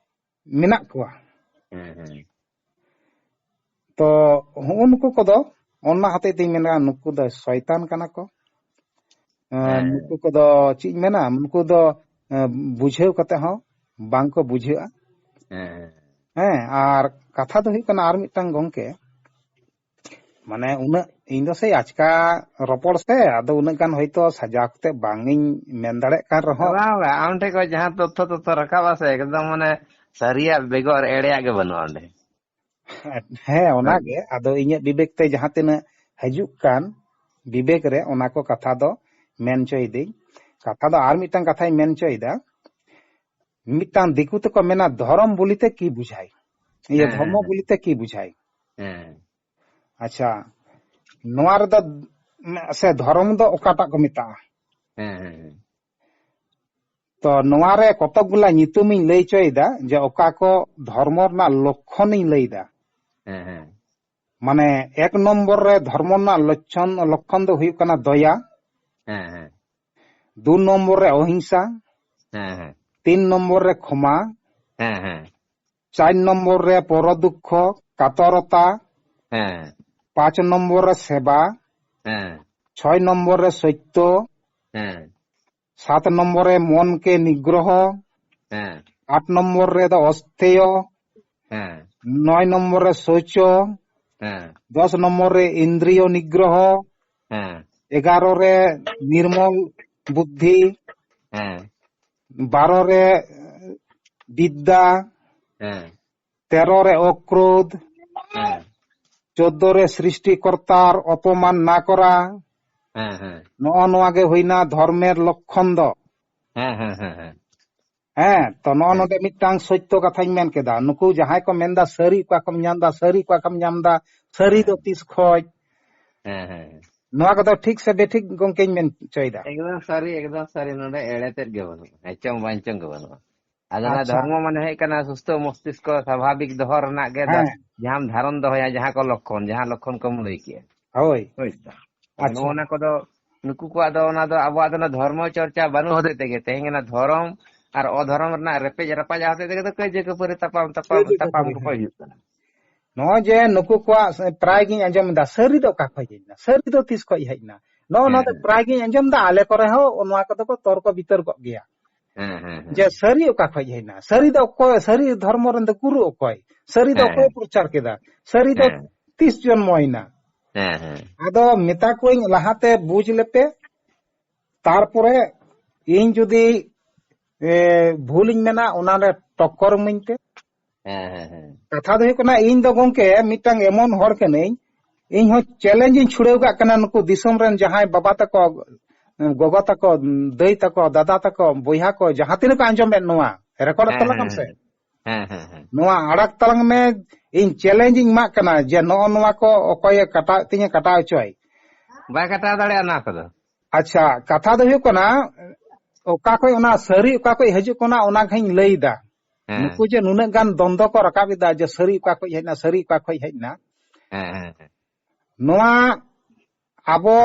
ᱢᱮᱱᱟᱜ ᱠᱚᱣᱟ᱾ ᱦᱮᱸ, ᱦᱮᱸ᱾ ᱛᱚ ᱦᱩᱜᱼᱩ ᱱᱩᱠᱩ ᱠᱚᱫᱚ, ᱚᱱᱟ ᱦᱚᱛᱮᱡ ᱛᱤᱧ ᱢᱮᱱᱟ, ᱱᱩᱠᱩ ᱫᱚ ᱥᱚᱭᱛᱟᱱ ᱠᱟᱱᱟ ᱠᱚ᱾ ᱮᱸ, ᱦᱮᱸ᱾ ᱱᱩᱠᱩ ᱠᱚᱫᱚ ᱪᱮᱫ ᱤᱧ ᱢᱮᱱᱟ, ᱱᱩᱠᱩ ᱫᱚ, ᱮᱸ, ᱵᱩᱡᱷᱟᱹᱣ ᱠᱟᱛᱮ ᱦᱚᱸ ᱵᱟᱝ ᱠᱚ ᱵᱩᱡᱷᱟᱹᱜᱼᱟ᱾ ᱦᱮᱸ, ᱦᱮᱸ᱾ ᱦᱮᱸ, ᱟᱨ ᱠᱟᱛᱷᱟ ᱫᱚ ᱦᱩᱭᱩᱜ ᱠᱟᱱᱟ ᱟᱨ ᱢᱤᱫᱴᱟᱝ ᱜᱚᱝᱠᱮ, ᱢᱟᱱᱮ ᱩᱱᱟᱹᱜ, ᱤᱧ ᱫᱚ ᱥᱮᱭ ᱟᱪᱠᱟ ᱨᱚᱯᱚᱲ ᱥᱮ, ᱟᱫᱚ ᱩᱱᱟᱹᱜ ᱜᱟᱱ ᱦᱚᱭᱛᱳ ᱥᱟᱡᱟᱣ ᱠᱟᱛᱮ ᱵᱟᱝ ᱤᱧ ᱢᱮᱱ ᱫᱟᱲᱮᱭᱟᱜ ᱠᱟᱱ ᱨᱮᱦᱚᱸ᱾ ᱵᱟᱝ, ᱵᱟᱝ, ᱟᱢ ᱴᱷᱮᱱ ᱠᱷᱚᱱ ᱡᱟᱦᱟᱸ ᱛᱚᱛᱛᱷᱚ, ᱛᱚᱛᱛᱷᱚ ᱨᱟᱠᱟᱵᱟ ᱥᱮ, ᱮᱠᱫᱚᱢ ᱢᱟᱱᱮ ᱥᱟᱹᱨᱤᱭᱟᱜ ᱵᱮᱜᱚᱨ ᱮᱲᱮᱭᱟᱜ ᱜᱮ ᱵᱟᱹᱱᱩᱜᱼᱟ ᱚᱸᱰᱮ᱾ ᱦᱮᱸ, ᱚᱱᱟᱜᱮ᱾ ᱟᱫᱚ ᱤᱧᱟᱹᱜ ᱵᱤᱵᱮᱠ ᱛᱮ ᱡᱟᱦᱟᱸ ᱛᱤᱱᱟᱹᱜ ᱦᱤᱡᱩᱜ ᱠᱟᱱ, ᱵᱤᱵᱮᱠ ᱨᱮ ᱚᱱᱟ ᱠᱚ ᱠᱟᱛᱷᱟ ᱫᱚ ᱢᱮᱱ ᱦᱚᱪᱚᱭᱤᱫᱟᱹᱧ᱾ ᱠᱟᱛᱷᱟ ᱫᱚ ᱟᱨ ᱢᱤᱫᱴᱟᱝ ᱠᱟᱛᱷᱟᱧ ᱢᱮᱱ ᱦᱚᱪᱚᱭᱮᱫᱟ᱾ ᱢᱤᱫᱴᱟᱝ ᱫᱤᱠᱩ ᱛᱮᱠᱚ ᱢᱮᱱᱟ, "ᱫᱷᱚᱨᱚᱢ ᱵᱚᱞᱤᱛᱮ ᱠᱤ ᱵᱩᱡᱷᱟᱭ?" ᱤᱭᱟᱹ, ᱦᱮᱸ, ᱫᱷᱚᱨᱢᱚ ᱦᱮᱸ, ᱦᱮᱸ᱾ ᱵᱚᱞᱤᱛᱮ ᱠᱤ ᱵᱩᱡᱷᱟᱭ? ᱦᱮᱸ᱾ ᱟᱪᱪᱷᱟ, ᱱᱚᱣᱟ ᱨᱮᱫᱚ, ᱥᱮ ᱫᱷᱚᱨᱚᱢ ᱫᱚ ᱚᱠᱟᱴᱟᱜ ᱠᱚ ᱢᱮᱛᱟᱜᱼᱟ? ᱦᱮᱸ, ᱦᱮᱸ, ᱦᱮᱸ᱾ ᱛᱚ, ᱱᱚᱣᱟ ᱨᱮ ᱠᱚᱛᱚᱠ ᱜᱩᱞᱟ ᱧᱩᱛᱩᱢᱤᱧ ᱞᱟᱹᱭ ᱦᱚᱪᱚᱭᱮᱫᱟ, ᱡᱮ ᱚᱠᱟ ᱠᱚ ᱫᱷᱚᱨᱢᱚ ᱨᱮᱱᱟᱜ ᱞᱚᱠᱠᱷᱚᱱᱤᱧ ᱞᱟᱹᱭᱫᱟ᱾ ᱦᱮᱸ, ᱦᱮᱸ᱾ ᱢᱟᱱᱮ, ᱮᱠ ᱱᱚᱢᱵᱚᱨ ᱨᱮ ᱫᱷᱚᱨᱢᱚ ᱨᱮᱱᱟᱜ ᱞᱚᱪᱷᱚᱱ, ᱞᱚᱠᱠᱷᱚᱱ ᱫᱚ ᱦᱩᱭᱩᱜ ᱠᱟᱱᱟ ᱫᱚᱭᱟ᱾ ᱦᱮᱸ, ᱦᱮᱸ᱾ ᱫᱩ ᱱᱚᱢᱵᱚᱨ ᱨᱮ ᱚᱦᱤᱝᱥᱟ᱾ ᱦᱮᱸ, ᱦᱮᱸ᱾ ᱛᱤᱱ ᱱᱚᱢᱵᱚᱨ ᱨᱮ ᱠᱷᱚᱢᱟ᱾ ᱦᱮᱸ, ᱦᱮᱸ᱾ ᱪᱟᱨ ᱱᱚᱢᱵᱚᱨ ᱨᱮ ᱯᱚᱨᱚ ᱫᱩᱠᱠᱷᱚ, ᱠᱟᱛᱚᱨᱚᱛᱟ᱾ ᱦᱮᱸ᱾ ᱯᱟᱸᱪ ᱱᱚᱢᱵᱚᱨ ᱨᱮ ᱥᱮᱵᱟ᱾ ᱦᱮᱸ᱾ ᱪᱷᱚᱭ ᱱᱚᱢᱵᱚᱨ ᱨᱮ ᱥᱚᱛᱭᱚ᱾ ᱦᱮᱸ᱾ ᱥᱟᱛ ᱱᱚᱢᱵᱚᱨ ᱨᱮ ᱢᱚᱱ ᱠᱮ ᱱᱤᱜᱽᱨᱚᱦᱚ᱾ ᱦᱮᱸ᱾ ᱟᱴ ᱱᱚᱢᱵᱚᱨ ᱨᱮᱫᱚ ᱚᱥᱛᱮᱭᱚ᱾ ᱦᱮᱸ᱾ ᱱᱚᱭ ᱱᱚᱢᱵᱚᱨ ᱨᱮ ᱥᱳᱪᱚ᱾ ᱦᱮᱸ᱾ ᱫᱚᱥ ᱱᱚᱢᱵᱚᱨ ᱨᱮ ᱤᱱᱫᱨᱤᱭᱚ ᱱᱤᱜᱽᱨᱚᱦᱚ᱾ ᱦᱮᱸ᱾ ᱮᱜᱟᱨᱚ ᱨᱮ ᱱᱤᱨᱢᱚᱞ ᱵᱩᱫᱽᱫᱷᱤ᱾ ᱦᱮᱸ᱾ ᱵᱟᱨᱚ ᱨᱮ ᱵᱤᱫᱽᱫᱟ᱾ ᱦᱮᱸ᱾ ᱛᱮᱨᱚ ᱨᱮ ᱚᱠᱨᱳᱫᱷ᱾ ᱦᱮᱸ᱾ ᱪᱳᱫᱫᱳ ᱨᱮ ᱥᱨᱤᱥᱴᱤ ᱠᱚᱨᱛᱟᱨ ᱚᱯᱚᱢᱟᱱ ᱱᱟ ᱠᱚᱨᱟ᱾ ᱦᱮᱸ, ᱦᱮᱸ᱾ ᱱᱚᱜᱼᱚ ᱱᱚᱣᱟ ᱜᱮ ᱦᱩᱭᱱᱟ ᱫᱷᱚᱨᱢᱮᱨ ᱞᱚᱠᱠᱷᱚᱱ ᱫᱚ᱾ ᱦᱮᱸ, ᱦᱮᱸ, ᱦᱮᱸ, ᱦᱮᱸ᱾ ᱦᱮᱸ, ᱛᱚ ᱱᱚᱜᱼᱚ ᱦᱮᱸ᱾ ᱱᱚᱰᱮ ᱢᱤᱫᱴᱟᱝ ᱥᱚᱛᱭᱚ ᱠᱟᱛᱷᱟᱧ ᱢᱮᱱ ᱠᱮᱫᱟ᱾ ᱱᱩᱠᱩ ᱡᱟᱦᱟᱸᱭ ᱠᱚ ᱢᱮᱱᱫᱟ ᱥᱟᱹᱨᱤ ᱚᱠᱟ ᱠᱷᱚᱱ ᱧᱟᱢ ᱫᱟ, ᱥᱟᱹᱨᱤ ᱚᱠᱟ ᱠᱷᱚᱱ ᱧᱟᱢ ᱫᱟ, ᱥᱟᱹᱨᱤ ᱫᱚ ᱦᱮᱸ᱾ ᱛᱤᱥ ᱠᱷᱚᱡ? ᱦᱮᱸ, ᱦᱮᱸ, ᱦᱮᱸ᱾ ᱱᱚᱣᱟ ᱠᱚᱫᱚ ᱴᱷᱤᱠ ᱥᱮ ᱵᱮᱴᱷᱤᱠ ᱜᱚᱝᱠᱮᱧ ᱢᱮᱱ ᱦᱚᱪᱚᱭᱮᱫᱟ? ᱮᱠᱫᱚᱢ ᱥᱟᱹᱨᱤ, ᱮᱠᱫᱚᱢ ᱥᱟᱹᱨᱤ᱾ ᱱᱚᱰᱮ ᱮᱲᱮ ᱛᱮᱫ ᱜᱮ ᱵᱟᱹᱱᱩᱜᱼᱟ, ᱦᱮᱸᱪᱚᱝ ᱵᱟᱝᱪᱚᱝ ᱜᱮ ᱵᱟᱹᱱᱩᱜᱼᱟ᱾ ᱟᱫᱚ ᱚᱱᱟ ᱟᱪᱪᱷᱟ᱾ ᱫᱷᱚᱨᱢᱚ ᱢᱟᱱᱮ ᱦᱩᱭᱩᱜ ᱠᱟᱱᱟ ᱥᱩᱥᱛᱷᱚ ᱢᱚᱥᱛᱤᱥᱠᱚ ᱥᱟᱵᱷᱟᱵᱤᱠ ᱫᱚᱦᱚ ᱨᱮᱱᱟᱜ ᱜᱮ ᱫᱷᱚ-, ᱦᱮᱸ᱾ ᱡᱟᱦᱟᱸᱢ ᱫᱷᱟᱨᱚᱱ ᱫᱚᱦᱚᱭᱟ, ᱡᱟᱦᱟᱸ ᱠᱚ ᱞᱚᱠᱠᱷᱚᱱ, ᱡᱟᱦᱟᱸ ᱞᱚᱠᱠᱷᱚᱱ ᱠᱚᱢ ᱞᱟᱹᱭ ᱠᱮᱜᱼᱟ᱾ ᱦᱳᱭ᱾ ᱦᱳᱭ ᱛᱚ᱾ ᱟᱫᱚ ᱟᱪᱪᱷᱟ᱾ ᱱᱚᱜᱼᱚ ᱱᱟ ᱠᱚᱫᱚ ᱱᱩᱠᱩ ᱠᱚᱣᱟᱜ ᱫᱚ, ᱚᱱᱟ ᱫᱚ ᱟᱵᱚᱣᱟᱜ ᱫᱚ ᱚᱱᱟ ᱫᱷᱚᱨᱢᱚ ᱪᱚᱨᱪᱟ ᱵᱟᱹᱱᱩᱜ ᱦᱚᱛᱮᱡ ᱛᱮᱜᱮ ᱛᱮᱦᱮᱧ ᱚᱱᱟ ᱫᱷᱚᱨᱚᱢ ᱟᱨ ᱚᱫᱷᱚᱨᱚᱢ ᱨᱮᱱᱟᱜ ᱨᱮᱯᱮᱡ ᱨᱟᱯᱟᱡ ᱦᱚᱛᱮᱡ ᱛᱮᱜᱮ ᱫᱚ ᱠᱟᱹᱭᱡᱟᱹ ᱠᱷᱟᱹᱯᱟᱹᱨᱤ ᱛᱟᱯᱟᱢ, ᱛᱟᱯᱟᱢ, ᱠᱟᱹᱭᱡᱟᱹ ᱛᱟᱯᱟᱢ ᱠᱷᱟᱹᱯᱟᱹᱨᱤ ᱠᱚᱠᱚ ᱦᱮᱸ᱾ ᱦᱩᱭᱩᱜ ᱠᱟᱱᱟ᱾ ᱱᱚᱜᱼᱚᱭ ᱡᱮ ᱱᱩᱠᱩ ᱠᱚᱣᱟᱜ ᱥᱮ ᱯᱨᱟᱭ ᱜᱤᱧ ᱟᱸᱡᱚᱢ ᱮᱫᱟ, ᱥᱟᱹᱨᱤ ᱫᱚ ᱚᱠᱟ ᱠᱷᱚᱡ ᱦᱮᱡ ᱮᱱᱟ? ᱥᱟᱹᱨᱤ ᱫᱚ ᱛᱤᱥ ᱠᱷᱚᱡ ᱦᱮᱡ ᱮᱱᱟ? ᱱᱚᱜᱼᱚ ᱱᱚᱣᱟ ᱦᱮᱸ, ᱫᱚ ᱦᱮᱸ᱾ ᱯᱨᱟᱭ ᱜᱤᱧ ᱟᱸᱡᱚᱢ ᱮᱫᱟ, ᱟᱞᱮ ᱠᱚᱨᱮ ᱦᱚᱸ ᱱᱚᱣᱟ ᱠᱚᱫᱚ ᱠᱚ ᱛᱚᱨᱠᱚ ᱵᱤᱛᱚᱨᱠᱚᱜ ᱜᱮᱭᱟ᱾ ᱦᱮᱸ, ᱦᱮᱸ, ᱦᱮᱸ᱾ ᱡᱮ ᱥᱟᱹᱨᱤ ᱚᱠᱟ ᱠᱷᱚᱡ ᱦᱮᱡ ᱮᱱᱟ? ᱥᱟᱹᱨᱤ ᱫᱚ ᱚᱠᱚᱭ? ᱥᱟᱹᱨᱤ ᱫᱷᱚᱨᱢᱚ ᱨᱮᱱ ᱫᱚ ᱜᱩᱨᱩ ᱚᱠᱚᱭ? ᱥᱟᱹᱨᱤ ᱫᱚ ᱦᱮᱸ, ᱚᱠᱚᱭ ᱦᱮᱸ᱾ ᱯᱨᱚᱪᱟᱨ ᱠᱮᱫᱟ? ᱥᱟᱹᱨᱤ ᱫᱚ ᱦᱮᱸ᱾ ᱛᱤᱥ ᱡᱚᱱᱢᱚᱭᱮᱱᱟ? ᱦᱮᱸ, ᱦᱮᱸ᱾ ᱟᱫᱚ ᱢᱮᱛᱟ ᱠᱚᱣᱟᱹᱧ, ᱞᱟᱦᱟᱛᱮ ᱵᱩᱡᱽ ᱞᱮᱯᱮ, ᱛᱟᱨᱯᱚᱨᱮ ᱤᱧ ᱡᱩᱫᱤ, ᱮ, ᱵᱷᱩᱞᱤᱧ ᱢᱮᱱᱟ, ᱚᱱᱟᱨᱮ ᱴᱚᱠᱠᱚᱨ ᱤᱢᱟᱹᱧ ᱯᱮ᱾ ᱦᱮᱸ, ᱦᱮᱸ, ᱦᱮᱸ᱾ ᱠᱟᱛᱷᱟ ᱫᱚ ᱦᱩᱭᱩᱜ ᱠᱟᱱᱟ, ᱤᱧ ᱫᱚ ᱜᱚᱝᱠᱮ ᱢᱤᱫᱴᱟᱝ ᱮᱢᱚᱱ ᱦᱚᱲ ᱠᱟᱹᱱᱟᱹᱧ, ᱤᱧ ᱦᱚᱸ ᱪᱮᱞᱮᱧᱡᱽ ᱤᱧ ᱪᱷᱩᱲᱟᱹᱣ ᱠᱟᱜ ᱠᱟᱱᱟ ᱱᱩᱠᱩ ᱫᱤᱥᱚᱢ ᱨᱮᱱ ᱡᱟᱦᱟᱸᱭ ᱵᱟᱵᱟ ᱛᱟᱠᱚ, ᱜᱚᱜᱚ ᱛᱟᱠᱚ, ᱫᱟᱹᱭ ᱛᱟᱠᱚ, ᱫᱟᱫᱟ ᱛᱟᱠᱚ, ᱵᱚᱭᱦᱟ ᱠᱚ, ᱡᱟᱦᱟᱸ ᱛᱤᱱᱟᱹᱜ ᱠᱚ ᱟᱸᱡᱚᱢᱮᱫ ᱱᱚᱣᱟ, ᱨᱮᱠᱚᱨᱰ ᱦᱮᱸ, ᱛᱟᱞᱟᱝ ᱦᱮᱸ, ᱟᱢ ᱥᱮ? ᱦᱮᱸ, ᱦᱮᱸ, ᱦᱮᱸ᱾ ᱱᱚᱣᱟ ᱟᱲᱟᱜ ᱛᱟᱞᱟᱝ ᱢᱮ, ᱤᱧ ᱪᱮᱞᱮᱧᱡᱽ ᱤᱧ ᱮᱢᱟᱜ ᱠᱟᱱᱟ ᱡᱮ ᱱᱚᱜᱼᱚ ᱱᱚᱣᱟ ᱠᱚ ᱚᱠᱚᱭᱮ ᱠᱟᱴᱟᱣᱮᱫ ᱛᱤᱧᱟ, ᱠᱟᱴᱟᱣ ᱦᱚᱪᱚᱭ᱾ ᱵᱟᱭ ᱠᱟᱴᱟᱣ ᱫᱟᱲᱮᱭᱟᱜᱼᱟ ᱱᱚᱣᱟ ᱠᱚᱫᱚ᱾ ᱟᱪᱪᱷᱟ, ᱠᱟᱛᱷᱟ ᱫᱚ ᱦᱩᱭᱩᱜ ᱠᱟᱱᱟ, ᱚᱠᱟ ᱠᱷᱚᱡ ᱚᱱᱟ ᱥᱟᱹᱨᱤ ᱚᱠᱟ ᱠᱷᱚᱡ ᱦᱤᱡᱩᱜ ᱠᱟᱱᱟ, ᱚᱱᱟ ᱜᱮᱧ ᱞᱟᱹᱭ ᱮᱫᱟ᱾ ᱦᱮᱸ᱾ ᱱᱩᱠᱩ ᱡᱮ ᱱᱩᱱᱟᱹᱜ ᱜᱟᱱ ᱫᱚᱱᱫᱚ ᱠᱚ ᱨᱟᱠᱟᱵ ᱮᱫᱟ ᱡᱮ ᱥᱟᱹᱨᱤ ᱚᱠᱟ ᱠᱷᱚᱡ ᱦᱮᱡ ᱮᱱᱟ, ᱥᱟᱹᱨᱤ ᱚᱠᱟ ᱠᱷᱚᱡ ᱦᱮᱡ ᱮᱱᱟ᱾ ᱦᱮᱸ, ᱦᱮᱸ, ᱦᱮᱸ᱾ ᱱᱚᱣᱟ ᱟᱵᱚ,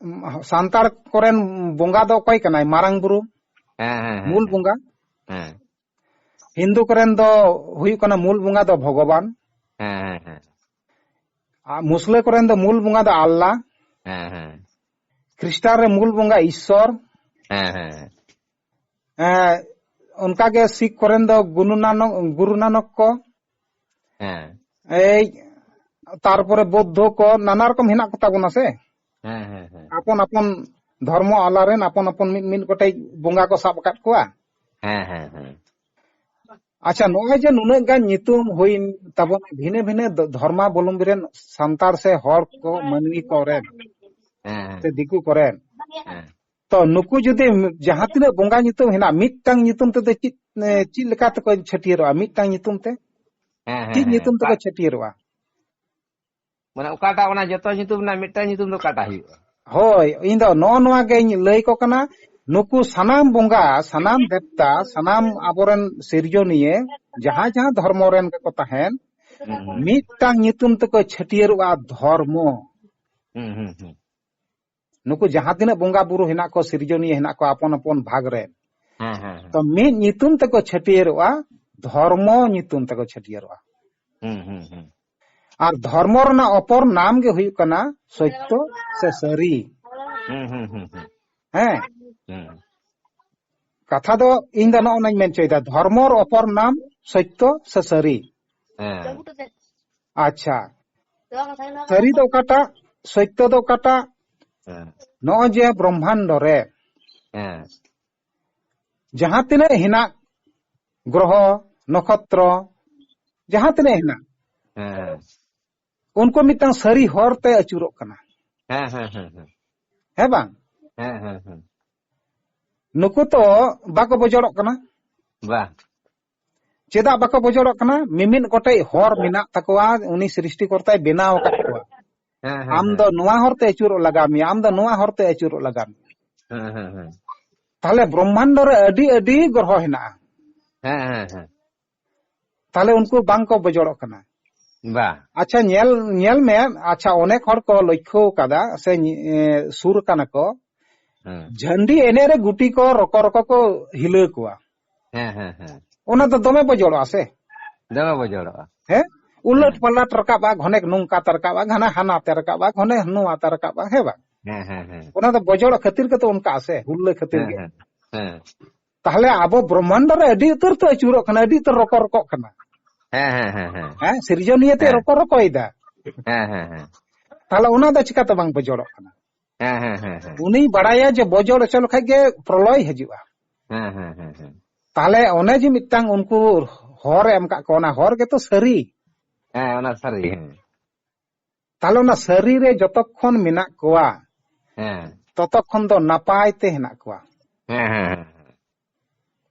ᱩᱢ, ᱥᱟᱱᱛᱟᱲ ᱠᱚᱨᱮᱱ ᱵᱚᱸᱜᱟ ᱫᱚ ᱚᱠᱚᱭ ᱠᱟᱱᱟᱭ? ᱢᱟᱨᱟᱝ ᱵᱩᱨᱩ, ᱦᱮᱸ, ᱦᱮᱸ, ᱦᱮᱸ, ᱢᱩᱞ ᱦᱮᱸ᱾ ᱵᱚᱸᱜᱟ᱾ ᱦᱮᱸ᱾ ᱦᱤᱱᱫᱩ ᱠᱚᱨᱮᱱ ᱫᱚ ᱦᱩᱭᱩᱜ ᱠᱟᱱᱟ ᱢᱩᱞ ᱵᱚᱸᱜᱟ ᱫᱚ ᱵᱷᱚᱜᱚᱵᱟᱱ᱾ ᱦᱮᱸ, ᱦᱮᱸ, ᱦᱮᱸ᱾ ᱟᱨ ᱢᱩᱥᱞᱟᱹ ᱠᱚᱨᱮᱱ ᱫᱚ ᱢᱩᱞ ᱵᱚᱸᱜᱟ ᱫᱚ ᱟᱞᱞᱟ᱾ ᱦᱮᱸ, ᱦᱮᱸ᱾ ᱠᱷᱨᱤᱥᱴᱟᱱ ᱨᱮ ᱢᱩᱞ ᱵᱚᱸᱜᱟ ᱤᱥᱥᱚᱨ᱾ ᱦᱮᱸ, ᱦᱮᱸ, ᱦᱮᱸ᱾ ᱮᱸ, ᱚᱱᱠᱟᱜᱮ ᱥᱤᱠᱷ ᱠᱚᱨᱮᱱ ᱫᱚ ᱜᱩᱨᱩ ᱱᱟᱱᱚᱠ, ᱜᱩᱨᱩ ᱱᱟᱱᱚᱠ ᱠᱚ᱾ ᱦᱮᱸ᱾ ᱮᱭ, ᱛᱟᱨᱯᱚᱨᱮ ᱵᱳᱫᱽᱫᱷᱚ ᱠᱚ, ᱱᱟᱱᱟ ᱨᱚᱠᱚᱢ ᱦᱮᱱᱟᱜ ᱠᱚᱛᱟ ᱵᱚᱱᱟ ᱥᱮ᱾ ᱦᱮᱸ, ᱦᱮᱸ, ᱦᱮᱸ᱾ ᱟᱯᱚᱱ ᱟᱯᱚᱱ ᱫᱷᱚᱨᱢᱚ ᱟᱞᱟ ᱨᱮᱱ ᱟᱯᱚᱱ ᱟᱯᱚᱱ ᱢᱤᱫ ᱢᱤᱫ ᱜᱚᱴᱮᱡ ᱵᱚᱸᱜᱟ ᱠᱚ ᱥᱟᱵ ᱟᱠᱟᱫ ᱠᱚᱣᱟ᱾ ᱦᱮᱸ, ᱦᱮᱸ, ᱦᱮᱸ᱾ ᱟᱪᱪᱷᱟ, ᱱᱚᱜᱼᱚᱭ ᱡᱮ ᱱᱩᱱᱟᱹᱜ ᱜᱟᱱ ᱧᱩᱛᱩᱢ ᱦᱩᱭᱮᱱ ᱛᱟᱵᱚᱱᱟ, ᱵᱷᱤᱱᱟᱹ ᱵᱷᱤᱱᱟᱹ ᱫᱚ-, ᱫᱷᱚᱨᱢᱟᱵᱚᱞᱚᱢᱵᱤ ᱨᱮᱱ ᱥᱟᱱᱛᱟᱲ ᱥᱮ ᱦᱚᱲ ᱠᱚ, ᱢᱟᱹᱱᱢᱤ ᱠᱚᱨᱮᱱ ᱦᱮᱸ, ᱦᱮᱸ᱾ ᱥᱮ ᱫᱤᱠᱩ ᱠᱚᱨᱮᱱ, ᱦᱮᱸ᱾ ᱛᱚ ᱱᱩᱠᱩ ᱡᱩᱫᱤ ᱡᱟᱦᱟᱸ ᱛᱤᱱᱟᱹᱜ ᱵᱚᱸᱜᱟ ᱧᱩᱛᱩᱢ ᱦᱮᱱᱟᱜ, ᱢᱤᱫᱴᱟᱝ ᱧᱩᱛᱩᱢ ᱛᱮᱫᱚ ᱪᱮᱫ, ᱮ, ᱪᱮᱫ ᱞᱮᱠᱟ ᱛᱮᱠᱚ ᱪᱷᱟᱹᱴᱭᱟᱹᱨᱚᱜᱼᱟ? ᱢᱤᱫᱴᱟᱝ ᱧᱩᱛᱩᱢ ᱛᱮ ᱦᱮᱸ, ᱦᱮᱸ, ᱪᱮᱫ ᱦᱮᱸ᱾ ᱧᱩᱛᱩᱢ ᱛᱮᱠᱚ ᱚᱠᱟ-, ᱪᱷᱟᱹᱴᱭᱟᱹᱨᱚᱜᱼᱟ? ᱢᱟᱱᱮ ᱚᱠᱟᱴᱟᱜ, ᱚᱱᱟ ᱡᱚᱛᱚ ᱧᱩᱛᱩᱢ ᱨᱮᱱᱟᱜ ᱢᱤᱫᱴᱟᱝ ᱧᱩᱛᱩᱢ ᱫᱚ ᱚᱠᱟᱴᱟᱜ ᱦᱩᱭᱩᱜᱼᱟ? ᱦᱳᱭ, ᱤᱧ ᱫᱚ ᱱᱚᱜᱼᱚ ᱱᱚᱣᱟ ᱜᱮᱧ ᱞᱟᱹᱭ ᱠᱚ ᱠᱟᱱᱟ᱾ ᱱᱩᱠᱩ ᱥᱟᱱᱟᱢ ᱵᱚᱸᱜᱟ, ᱥᱟᱱᱟᱢ ᱫᱮᱵᱛᱟ, ᱥᱟᱱᱟᱢ ᱟᱵᱚᱨᱮᱱ ᱥᱤᱨᱡᱚᱱᱤᱭᱟᱹ, ᱡᱟᱦᱟᱸ ᱡᱟᱦᱟᱸ ᱫᱷᱚᱨᱢᱚ ᱨᱮᱱ ᱜᱮᱠᱚ ᱛᱟᱦᱮᱱ, ᱦᱩᱸ, ᱦᱩᱸ᱾ ᱢᱤᱫᱴᱟᱝ ᱧᱩᱛᱩᱢ ᱛᱮᱠᱚ ᱪᱷᱟᱹᱴᱭᱟᱹᱨᱚᱜᱼᱟ, ᱫᱷᱚᱨᱢᱚ᱾ ᱦᱩᱸ, ᱦᱩᱸ, ᱦᱩᱸ᱾ ᱱᱩᱠᱩ ᱡᱟᱦᱟᱸ ᱛᱤᱱᱟᱹᱜ ᱵᱚᱸᱜᱟ ᱵᱩᱨᱩ ᱦᱮᱱᱟᱜ ᱠᱚᱣᱟ, ᱥᱤᱨᱡᱚᱱᱤᱭᱟᱹ ᱦᱮᱱᱟᱜ ᱠᱚᱣᱟ, ᱟᱯᱚᱱ ᱟᱯᱚᱱ ᱵᱷᱟᱜᱽ ᱨᱮ᱾ ᱦᱮᱸ, ᱦᱮᱸ, ᱦᱮᱸ᱾ ᱛᱚ ᱢᱤᱫ ᱧᱩᱛᱩᱢ ᱛᱮᱠᱚ ᱪᱷᱟᱹᱴᱭᱟᱹᱨᱚᱜᱼᱟ, ᱫᱷᱚᱨᱢᱚ ᱧᱩᱛᱩᱢ ᱛᱮᱠᱚ ᱪᱷᱟᱹᱴᱭᱟᱹᱨᱚᱜᱼᱟ᱾ ᱦᱩᱸ, ᱦᱩᱸ, ᱦᱩᱸ᱾ ᱟᱨ ᱫᱷᱚᱨᱢᱚ ᱨᱮᱱᱟᱜ ᱚᱯᱚᱨ ᱱᱟᱢ ᱜᱮ ᱦᱩᱭᱩᱜ ᱠᱟᱱᱟ ᱥᱚᱛᱭᱚ ᱥᱮ ᱥᱟᱹᱨᱤ᱾ ᱦᱩᱸ, ᱦᱩᱸ, ᱦᱩᱸ, ᱦᱩᱸ᱾ ᱦᱮᱸ? ᱦᱩᱸ᱾ ᱠᱟᱛᱷᱟ ᱫᱚ ᱤᱧ ᱫᱚ ᱱᱚᱜᱼᱚ ᱱᱟᱧ ᱢᱮᱱ ᱦᱚᱪᱚᱭᱮᱫᱟ, ᱫᱷᱚᱨᱢᱚᱨ ᱚᱯᱚᱨ ᱱᱟᱢ ᱥᱚᱛᱭᱚ ᱥᱮ ᱥᱟᱹᱨᱤ? ᱦᱮᱸ᱾ ᱟᱪᱪᱷᱟ, ᱥᱟᱹᱨᱤ ᱫᱚ ᱚᱠᱟᱴᱟᱜ, ᱥᱚᱛᱭᱚ ᱫᱚ ᱚᱠᱟᱴᱟᱜ? ᱦᱮᱸ᱾ ᱱᱚᱜᱼᱚᱭ ᱡᱮ ᱵᱨᱚᱦᱢᱟᱱᱰᱚ ᱨᱮ ᱦᱮᱸ᱾ ᱡᱟᱦᱟᱸ ᱛᱤᱱᱟᱹᱜ ᱦᱮᱱᱟᱜ, ᱜᱨᱚᱦᱚ, ᱱᱚᱠᱷᱚᱛᱨᱚ, ᱡᱟᱦᱟᱸ ᱛᱤᱱᱟᱹᱜ ᱦᱮᱱᱟᱜ, ᱦᱮᱸ᱾ ᱩᱱᱠᱩ ᱢᱤᱫᱴᱟᱝ ᱥᱟᱹᱨᱤ ᱦᱚᱨ ᱛᱮ ᱟᱹᱪᱩᱨᱚᱜ ᱠᱟᱱᱟ᱾ ᱦᱮᱸ, ᱦᱮᱸ, ᱦᱮᱸ, ᱦᱮᱸ᱾ ᱦᱮᱸ ᱵᱟᱝ? ᱦᱮᱸ, ᱦᱮᱸ, ᱦᱮᱸ᱾ ᱱᱩᱠᱩ ᱛᱚ ᱵᱟᱠᱚ ᱵᱚᱡᱚᱲᱚᱜ ᱠᱟᱱᱟ᱾ ᱵᱟᱝ᱾ ᱪᱮᱫᱟᱜ ᱵᱟᱠᱚ ᱵᱚᱡᱚᱲᱚᱜ ᱠᱟᱱᱟ? ᱢᱤᱢᱤᱫ ᱜᱚᱴᱮᱡ ᱦᱚᱨ ᱢᱮᱱᱟᱜ ᱛᱟᱠᱚᱣᱟ, ᱩᱱᱤ ᱥᱨᱤᱥᱴᱤᱠᱚᱨᱛᱟᱭ ᱵᱮᱱᱟᱣ ᱟᱠᱟᱫ ᱠᱚᱣᱟ᱾ ᱦᱮᱸ, ᱦᱮᱸ, ᱟᱢ ᱦᱮᱸ᱾ ᱫᱚ ᱱᱚᱣᱟ ᱦᱚᱨ ᱛᱮ ᱟᱹᱪᱩᱨᱚᱜ ᱞᱟᱜᱟᱣ ᱢᱮᱭᱟ, ᱟᱢ ᱫᱚ ᱱᱚᱣᱟ ᱦᱚᱨ ᱛᱮ ᱟᱹᱪᱩᱨᱚᱜ ᱞᱟᱜᱟᱣ ᱢᱮᱭᱟ᱾ ᱦᱮᱸ, ᱦᱮᱸ, ᱦᱮᱸ᱾ ᱛᱟᱦᱞᱮ ᱵᱨᱚᱦᱢᱟᱱᱰᱚ ᱨᱮ ᱟᱹᱰᱤ, ᱟᱹᱰᱤ ᱜᱨᱚᱦᱚ ᱦᱮᱱᱟᱜᱼᱟ᱾ ᱦᱮᱸ, ᱦᱮᱸ, ᱦᱮᱸ᱾ ᱛᱟᱦᱞᱮ ᱩᱱᱠᱩ ᱵᱟᱝ ᱠᱚ ᱵᱚᱡᱚᱲᱚᱜ ᱠᱟᱱᱟ᱾ ᱵᱟ᱾ ᱟᱪᱪᱷᱟ, ᱧᱮᱞ, ᱧᱮᱞ ᱢᱮ, ᱟᱪᱪᱷᱟ, ᱚᱱᱮᱠ ᱦᱚᱲ ᱠᱚ ᱞᱚᱠᱠᱷᱚ ᱠᱟᱫᱟ ᱥᱮ, ᱮ, ᱥᱩᱨ ᱠᱟᱱᱟ ᱠᱚ, ᱦᱮᱸ᱾ ᱡᱷᱟᱹᱱᱰᱤ ᱮᱱᱮᱡ ᱨᱮ ᱜᱩᱴᱤ ᱠᱚ ᱨᱚᱠᱚ ᱨᱚᱠᱚ ᱠᱚ ᱦᱤᱞᱟᱹᱣ ᱠᱚᱣᱟ᱾ ᱦᱮᱸ, ᱦᱮᱸ, ᱦᱮᱸ᱾ ᱚᱱᱟ ᱫᱚ ᱫᱚᱢᱮ ᱵᱚᱡᱚᱲᱚᱜᱼᱟ ᱥᱮ? ᱫᱚᱢᱮ ᱵᱚᱡᱚᱲᱚᱜᱼᱟ᱾ ᱦᱮᱸ? ᱩᱞᱟᱹᱴ ᱦᱮᱸ᱾ ᱯᱟᱞᱟᱴ ᱨᱟᱠᱟᱵᱼᱟ, ᱜᱷᱚᱱᱮᱠ ᱱᱚᱝᱠᱟ ᱛᱮ ᱨᱟᱠᱟᱵᱼᱟ, ᱜᱷᱟᱱᱮ ᱦᱟᱱᱟ ᱛᱮ ᱨᱟᱠᱟᱵᱼᱟ, ᱜᱷᱚᱱᱮ ᱱᱚᱣᱟ ᱛᱮ ᱨᱟᱠᱟᱵᱼᱟ, ᱦᱮᱸ ᱵᱟᱝ? ᱦᱮᱸ, ᱦᱮᱸ, ᱦᱮᱸ᱾ ᱚᱱᱟ ᱫᱚ ᱵᱚᱡᱚᱲ ᱠᱷᱟᱹᱛᱤᱨ ᱜᱮᱛᱚ ᱚᱱᱠᱟ ᱥᱮ, ᱦᱩᱞᱞᱟᱹ ᱠᱷᱟᱹᱛᱤᱨ ᱦᱮᱸ, ᱜᱮ᱾ ᱦᱮᱸ, ᱦᱮᱸ᱾ ᱛᱟᱦᱞᱮ ᱟᱵᱚ ᱵᱨᱚᱦᱢᱟᱱᱰ ᱨᱮ ᱟᱹᱰᱤ ᱩᱛᱟᱹᱨ ᱛᱮ ᱟᱹᱪᱩᱨᱚᱜ ᱠᱟᱱᱟ, ᱟᱹᱰᱤ ᱩᱛᱟᱹᱨ ᱨᱚᱠᱚ ᱨᱚᱠᱚᱜ ᱠᱟᱱᱟ᱾ ᱦᱮᱸ, ᱦᱮᱸ, ᱦᱮᱸ, ᱦᱮᱸ᱾ ᱦᱮᱸ, ᱥᱤᱨᱡᱚᱱᱤᱭᱟᱹ ᱛᱮ ᱦᱮᱸ᱾ ᱨᱚᱠᱚ ᱨᱚᱠᱚᱭᱮᱫᱟ᱾ ᱦᱮᱸ, ᱦᱮᱸ, ᱦᱮᱸ᱾ ᱛᱟᱦᱞᱮ ᱚᱱᱟ ᱫᱚ ᱪᱤᱠᱟᱹᱛᱮ ᱵᱟᱝ ᱵᱚᱡᱚᱲᱚᱜ ᱠᱟᱱᱟ? ᱦᱮᱸ, ᱦᱮᱸ, ᱦᱮᱸ, ᱦᱮᱸ᱾ ᱩᱱᱤᱭ ᱵᱟᱲᱟᱭᱟ ᱡᱮ ᱵᱚᱡᱚᱲ ᱦᱚᱪᱚ ᱞᱮᱠᱷᱟᱡ ᱜᱮ ᱯᱨᱚᱞᱚᱭ ᱦᱤᱡᱩᱜᱼᱟ᱾ ᱦᱮᱸ, ᱦᱮᱸ, ᱦᱮᱸ, ᱦᱮᱸ᱾ ᱛᱟᱦᱞᱮ ᱚᱱᱮ ᱡᱮ ᱢᱤᱫᱴᱟᱝ ᱩᱱᱠᱩ ᱦᱚᱨ ᱮ ᱮᱢ ᱠᱟᱜ ᱠᱚᱣᱟ, ᱚᱱᱟ ᱦᱚᱨ ᱜᱮᱛᱚ ᱥᱟᱹᱨᱤ᱾ ᱦᱮᱸ, ᱚᱱᱟ ᱥᱟᱹᱨᱤ, ᱦᱮᱸ᱾ ᱛᱟᱦᱞᱮ ᱚᱱᱟ ᱥᱟᱹᱨᱤ ᱨᱮ ᱡᱚᱛᱚ ᱠᱷᱚᱱ ᱢᱮᱱᱟᱜ ᱠᱚᱣᱟ, ᱦᱮᱸ᱾ ᱛᱚᱛᱚ ᱠᱷᱚᱱ ᱫᱚ ᱱᱟᱯᱟᱭ ᱛᱮ ᱦᱮᱱᱟᱜ ᱠᱚᱣᱟ᱾ ᱦᱮᱸ, ᱦᱮᱸ, ᱦᱮᱸ, ᱦᱮᱸ᱾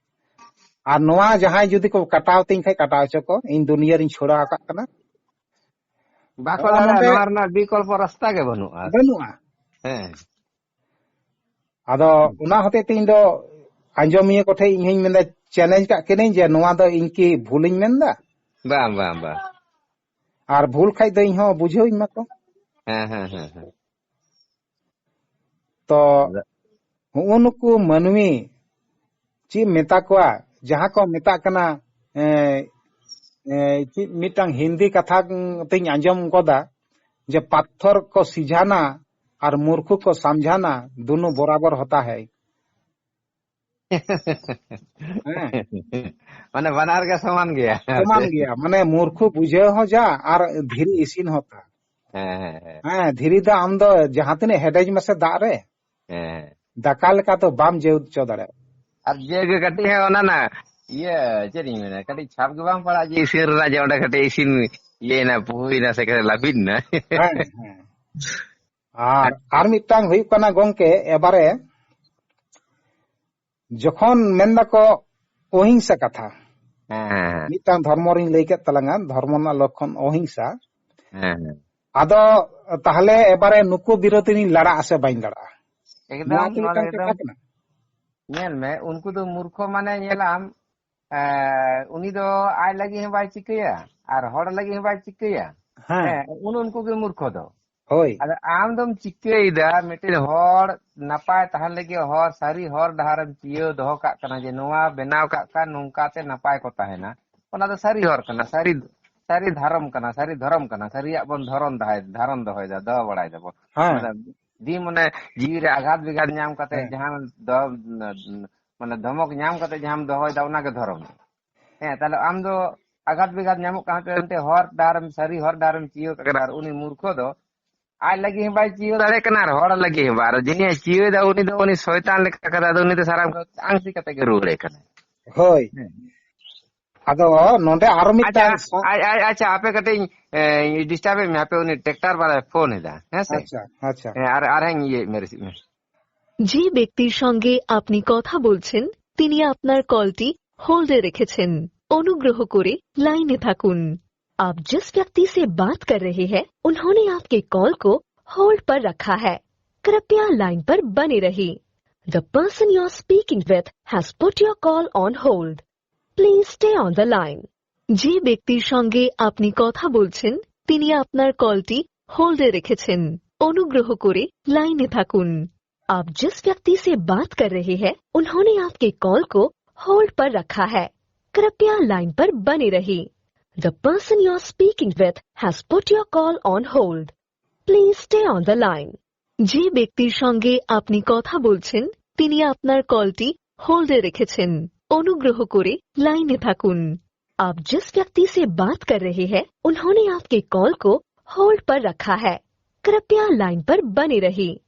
ᱟᱨ ᱱᱚᱣᱟ ᱡᱟᱦᱟᱸᱭ ᱡᱩᱫᱤ ᱠᱚ ᱠᱟᱴᱟᱣ ᱛᱤᱧ ᱠᱷᱟᱡ, ᱠᱟᱴᱟᱣ ᱦᱚᱪᱚ ᱠᱚ, ᱤᱧ ᱫᱩᱱᱤᱭᱟᱹ ᱨᱤᱧ ᱪᱷᱩᱲᱟᱹᱣ ᱟᱠᱟᱫ ᱠᱟᱱᱟ᱾ ᱵᱟᱠᱚ ᱱᱚᱜᱼᱚ ᱫᱟᱲᱮᱭᱟᱜᱼᱟ, ᱱᱚᱰᱮ ᱱᱚᱣᱟ ᱨᱮᱱᱟᱜ ᱵᱤᱠᱚᱞᱯᱚ ᱨᱟᱥᱛᱟ ᱜᱮ ᱵᱟᱹᱱᱩᱜᱼᱟ᱾ ᱵᱟᱹᱱᱩᱜᱼᱟ᱾ ᱦᱮᱸ᱾ ᱟᱫᱚ ᱦᱩᱸ᱾ ᱚᱱᱟ ᱦᱚᱛᱮᱡ ᱛᱮ ᱤᱧ ᱫᱚ ᱟᱸᱡᱚᱢᱤᱭᱟᱹ ᱠᱚᱴᱷᱮᱡ ᱤᱧ ᱦᱚᱧ ᱢᱮᱱᱫᱟ, challenge ᱠᱟᱜ ᱠᱟᱹᱱᱟᱹᱧ ᱡᱮ ᱱᱚᱣᱟ ᱫᱚ ᱤᱧ ᱠᱤ ᱵᱷᱩᱞᱤᱧ ᱢᱮᱱᱫᱟ? ᱵᱟᱝ, ᱵᱟᱝ, ᱵᱟᱝ᱾ ᱟᱨ ᱵᱷᱩᱞ ᱠᱷᱟᱡ ᱫᱚ ᱤᱧ ᱦᱚᱸ ᱵᱩᱡᱷᱟᱹᱣᱤᱧ ᱢᱟᱠᱚ᱾ ᱦᱮᱸ, ᱦᱮᱸ, ᱦᱮᱸ, ᱦᱮᱸ᱾ ᱛᱚ, ᱟᱫᱚ ᱦᱩᱜᱼᱩ ᱱᱩᱠᱩ ᱢᱟᱹᱱᱢᱤ ᱪᱮᱫ ᱮᱢ ᱢᱮᱛᱟ ᱠᱚᱣᱟ, ᱡᱟᱦᱟᱸ ᱠᱚ ᱢᱮᱛᱟᱜ ᱠᱟᱱᱟ, ᱮ, ᱮ, ᱪᱮᱫ ᱢᱤᱫᱴᱟᱝ ᱦᱤᱱᱫᱤ ᱠᱟᱛᱷᱟ ᱛᱤᱧ ᱟᱸᱡᱚᱢ ᱜᱚᱫᱟ, ᱡᱮ ᱯᱟᱛᱷᱚᱨ ᱠᱚ ᱥᱤᱡᱷᱟᱱᱟ ᱟᱨ ᱢᱩᱨᱠᱷᱩ ᱠᱚ ᱥᱟᱢᱡᱷᱟᱱᱟ, ᱫᱩᱱᱩ ᱵᱚᱨᱟᱵᱚᱨ ᱦᱚᱛᱟ ᱦᱮ᱾ ᱦᱮᱸ᱾ ᱢᱟᱱᱮ ᱵᱟᱱᱟᱨ ᱜᱮ ᱥᱚᱢᱟᱱ ᱜᱮᱭᱟ᱾ ᱥᱚᱢᱟᱱ ᱜᱮᱭᱟ, ᱢᱟᱱᱮ ᱢᱩᱨᱠᱷᱩ ᱵᱩᱡᱷᱟᱹᱣ ᱦᱚᱸ ᱡᱟ ᱟᱨ ᱫᱷᱤᱨᱤ ᱤᱥᱤᱱ ᱦᱚᱸ ᱛᱟ᱾ ᱦᱮᱸ, ᱦᱮᱸ, ᱦᱮᱸ᱾ ᱦᱮᱸ, ᱫᱷᱤᱨᱤ ᱫᱚ ᱟᱢ ᱫᱚ ᱡᱟᱦᱟᱸ ᱛᱤᱱᱟᱹᱜ ᱦᱮᱰᱮᱡ ᱢᱮᱥᱮ ᱫᱟᱜ ᱨᱮ, ᱦᱮᱸ᱾ ᱫᱟᱠᱟ ᱞᱮᱠᱟ ᱫᱚ ᱵᱟᱢ ᱡᱟᱹᱣ ᱦᱚᱪᱚ ᱫᱟᱲᱮᱭᱟᱜᱼᱟ᱾ ᱟᱨ ᱡᱮ ᱜᱮ ᱠᱟᱹᱴᱤᱡ ᱦᱚᱸ ᱚᱱᱟ ᱱᱟ, ᱤᱭᱟᱹ, ᱪᱮᱫ ᱤᱧ ᱢᱮᱱᱟ, ᱠᱟᱹᱴᱤᱡ ᱪᱷᱟᱯ ᱜᱮ ᱵᱟᱝ ᱯᱟᱲᱟᱜᱼᱟ ᱡᱮ ᱤᱥᱤᱱ ᱨᱮᱱᱟᱜ, ᱡᱮ ᱚᱸᱰᱮ ᱠᱟᱹᱴᱤᱡ ᱤᱥᱤᱱ ᱤᱭᱟᱹᱭᱮᱱᱟ, ᱯᱩᱦᱩᱭᱮᱱᱟ ᱥᱮ ᱠᱟᱹᱴᱤᱡ ᱞᱟᱹᱵᱤᱫ ᱮᱱᱟ᱾ ᱦᱮᱸ, ᱦᱮᱸ᱾ ᱟᱨ, ᱟᱨ ᱢᱤᱫᱴᱟᱝ ᱦᱩᱭᱩᱜ ᱠᱟᱱᱟ ᱜᱚᱝᱠᱮ, ᱮᱵᱟᱨᱮ ᱡᱚᱠᱷᱚᱱ ᱢᱮᱱ ᱫᱟᱠᱚ ᱚᱦᱤᱝᱥᱟ ᱠᱟᱛᱷᱟ, ᱦᱮᱸ, ᱦᱮᱸ, ᱦᱮᱸ᱾ ᱢᱤᱫᱴᱟᱝ ᱫᱷᱚᱨᱢᱚ ᱨᱤᱧ ᱞᱟᱹᱭ ᱠᱮᱫ ᱛᱟᱞᱟᱝᱟ, ᱫᱷᱚᱨᱢᱚ ᱨᱮᱱᱟᱜ ᱞᱚᱠᱠᱷᱚᱱ ᱚᱦᱤᱝᱥᱟ᱾ ᱦᱮᱸ, ᱦᱮᱸ᱾ ᱟᱫᱚ ᱛᱟᱦᱞᱮ ᱮᱵᱟᱨᱮ ᱱᱩᱠᱩ ᱵᱤᱨᱳᱫᱷᱤ ᱞᱤᱧ ᱞᱟᱲᱟᱜᱼᱟ ᱥᱮ ᱵᱟᱹᱧ ᱞᱟᱲᱟᱜᱼᱟ? ᱮᱠᱫᱚᱢ, ᱱᱚᱣᱟ ᱠᱤ ᱱᱚᱣᱟ ᱫᱚ ᱢᱤᱫᱴᱟᱝ ᱠᱟᱛᱷᱟ ᱮᱠᱫᱚᱢ ᱠᱟᱱᱟ? ᱧᱮᱞ ᱢᱮ, ᱩᱱᱠᱩ ᱫᱚ ᱢᱩᱨᱠᱷᱚ, ᱢᱟᱱᱮ, ᱧᱮᱞᱟᱢ, ᱮ, ᱩᱱᱤ ᱫᱚ ᱟᱡ ᱞᱟᱹᱜᱤᱫ ᱦᱚᱸ ᱵᱟᱭ ᱪᱤᱠᱟᱹᱭᱟ ᱟᱨ ᱦᱚᱲ ᱞᱟᱹᱜᱤᱫ ᱦᱚᱸ ᱵᱟᱭ ᱪᱤᱠᱟᱹᱭᱟ᱾ ᱦᱮᱸ᱾ ᱦᱮᱸ, ᱩᱱ-, ᱩᱱᱠᱩ ᱜᱮ ᱢᱩᱨᱠᱷᱚ ᱫᱚ᱾ ᱦᱳᱭ᱾ ᱟᱫᱚ ᱟᱢ ᱫᱚᱢ ᱪᱤᱠᱟᱹᱭᱮᱫᱟ, ᱢᱤᱫᱴᱮᱱ ᱦᱚᱲ ᱱᱟᱯᱟᱭ ᱛᱟᱦᱮᱱ ᱞᱟᱹᱜᱤᱫ ᱦᱚᱨ, ᱥᱟᱹᱨᱤ ᱦᱚᱨ ᱰᱟᱦᱟᱨᱮᱢ ᱪᱤᱭᱟᱹᱣ ᱫᱚᱦᱚ ᱠᱟᱜ ᱠᱟᱱᱟ, ᱡᱮ ᱱᱚᱣᱟ ᱵᱮᱱᱟᱣ ᱠᱟᱜ ᱠᱷᱟᱱ ᱱᱚᱝᱠᱟᱛᱮ ᱱᱟᱯᱟᱭ ᱠᱚ ᱛᱟᱦᱮᱱᱟ᱾ ᱚᱱᱟ ᱫᱚ ᱥᱟᱹᱨᱤ ᱦᱚᱨ ᱠᱟᱱᱟ, ᱥᱟᱹᱨᱤ, ᱥᱟᱹᱨᱤ ᱫᱷᱚᱨᱚᱢ ᱠᱟᱱᱟ, ᱥᱟᱹᱨᱤ ᱫᱷᱚᱨᱚᱢ ᱠᱟᱱᱟ, ᱥᱟᱹᱨᱤᱭᱟᱜ ᱵᱚᱱ ᱫᱷᱚᱨᱚᱱ ᱫᱟᱦᱟᱭ-, ᱫᱷᱟᱨᱚᱱ ᱫᱚᱦᱚᱭᱮᱫᱟ, ᱫᱚᱦᱚ ᱵᱟᱲᱟᱭ ᱫᱟᱵᱚᱱ᱾ ᱦᱮᱸ᱾ ᱢᱟᱱᱮ ᱫᱤᱱ ᱢᱚᱱᱮ ᱡᱤᱣᱤ ᱨᱮ ᱟᱜᱷᱟᱛ ᱵᱤᱜᱷᱟᱛ ᱧᱟᱢ ᱠᱟᱛᱮ ᱦᱮᱸ᱾ ᱡᱟᱦᱟᱸ ᱫᱚ, ᱢᱟᱱᱮ ᱫᱷᱚᱢᱚᱠ ᱧᱟᱢ ᱠᱟᱛᱮ ᱡᱟᱦᱟᱸᱢ ᱫᱚᱦᱚᱭᱮᱫᱟ, ᱚᱱᱟᱜᱮ ᱫᱷᱚᱨᱚᱢ᱾ ᱦᱮᱸ, ᱛᱟᱦᱞᱮ ᱟᱢ ᱫᱚ ᱟᱜᱷᱟᱛ ᱵᱤᱜᱷᱟᱛ ᱧᱟᱢᱚᱜ ᱠᱟᱱ ᱛᱮ ᱦᱚᱨ ᱰᱟᱦᱟᱨᱮᱢ, ᱥᱟᱹᱨᱤ ᱦᱚᱨ ᱰᱟᱦᱟᱨᱮᱢ ᱪᱤᱭᱟᱹ ᱠᱟᱜ ᱠᱟᱱᱟ, ᱟᱨ ᱩᱱᱤ ᱢᱩᱨᱠᱷᱚ ᱫᱚ ᱟᱡ ᱞᱟᱹᱜᱤᱫ ᱦᱚᱸ ᱵᱟᱭ ᱪᱤᱭᱟᱹ ᱫᱟᱲᱮᱭᱟᱜ ᱠᱟᱱᱟ ᱟᱨ ᱦᱚᱲ ᱞᱟᱹᱜᱤᱫ ᱦᱚᱸ ᱵᱟᱭ᱾ ᱟᱨ ᱡᱤᱱᱤᱭᱟᱜ ᱪᱤᱭᱟᱹᱭᱮᱫᱟ ᱩᱱᱤ ᱫᱚ, ᱩᱱᱤ ᱥᱚᱭᱛᱟᱱ ᱞᱮᱠᱟ ᱠᱟᱛᱷᱟ ᱫᱚ, ᱩᱱᱤ ᱫᱚ ᱥᱟᱨᱟ ᱟᱝᱥᱤ ᱠᱟᱛᱮ ᱜᱮ ᱨᱩᱣᱟᱹᱲᱮ ᱠᱟᱱᱟ᱾ ᱦᱳᱭ᱾ ᱦᱮᱸ᱾ ᱟᱫᱚ ᱱᱚᱰᱮ ᱟᱨᱚ ᱟᱪᱪᱷᱟ, ᱢᱤᱫᱴᱟᱝ ᱥᱟ- ᱟᱪ-, ᱟᱪ-, ᱟᱪᱪᱷᱟ, ᱟᱯᱮ ᱠᱟᱹᱴᱤᱡ, ᱮ, ᱰᱤᱥᱴᱟᱵᱮᱫ ᱢᱮ, ᱟᱯᱮ ᱩᱱᱤ ᱴᱨᱟᱠᱴᱟᱨ ᱵᱟᱞᱟᱭ ᱯᱷᱳᱱ ᱮᱫᱟ, ᱦᱮᱸ ᱥᱮ? ᱟᱪᱪᱷᱟ, ᱟᱪᱪᱷᱟ᱾ ᱦᱮᱸ, ᱟᱨ, ᱟᱨ ᱦᱮᱸ, ᱤᱭᱟᱹ ᱢᱮ, ᱨᱤᱥᱤᱵᱷ ᱢᱮ᱾ যে ব্যক্তির সঙ্গে আপনি কথা বলছেন, তিনি আপনার কলটি হোল্ডে রেখেছেন। অনুগ্রহ করে লাইনে থাকুন। आप जिस व्यक्ति से बात कर रहे हैं, उन्होंने आपके कॉल को होल्ड पर रखा है। कृपया लाइन पर बने रहिए। The person you are speaking with has put your call on hold. Please stay on the line. যে ব্যক্তির সঙ্গে আপনি কথা বলছেন, তিনি আপনার কলটি হোল্ডে রেখেছেন। অনুগ্রহ করে লাইনে থাকুন। आप जिस व्यक्ति से बात कर रहे हैं, उन्होंने आपके कॉल को होल्ड पर रखा है। कृपया लाइन पर बने रहिए। The person you are speaking with has put your call on hold. Please stay on the line. যে ব্যক্তির সঙ্গে আপনি কথা বলছেন, তিনি আপনার কলটি হোল্ডে রেখেছেন। অনুগ্রহ করে লাইনে থাকুন। आप जिस व्यक्ति से बात कर रहे हैं, उन्होंने आपके कॉल को होल्ड पर रखा है। कृपया लाइन पर बने रहिए।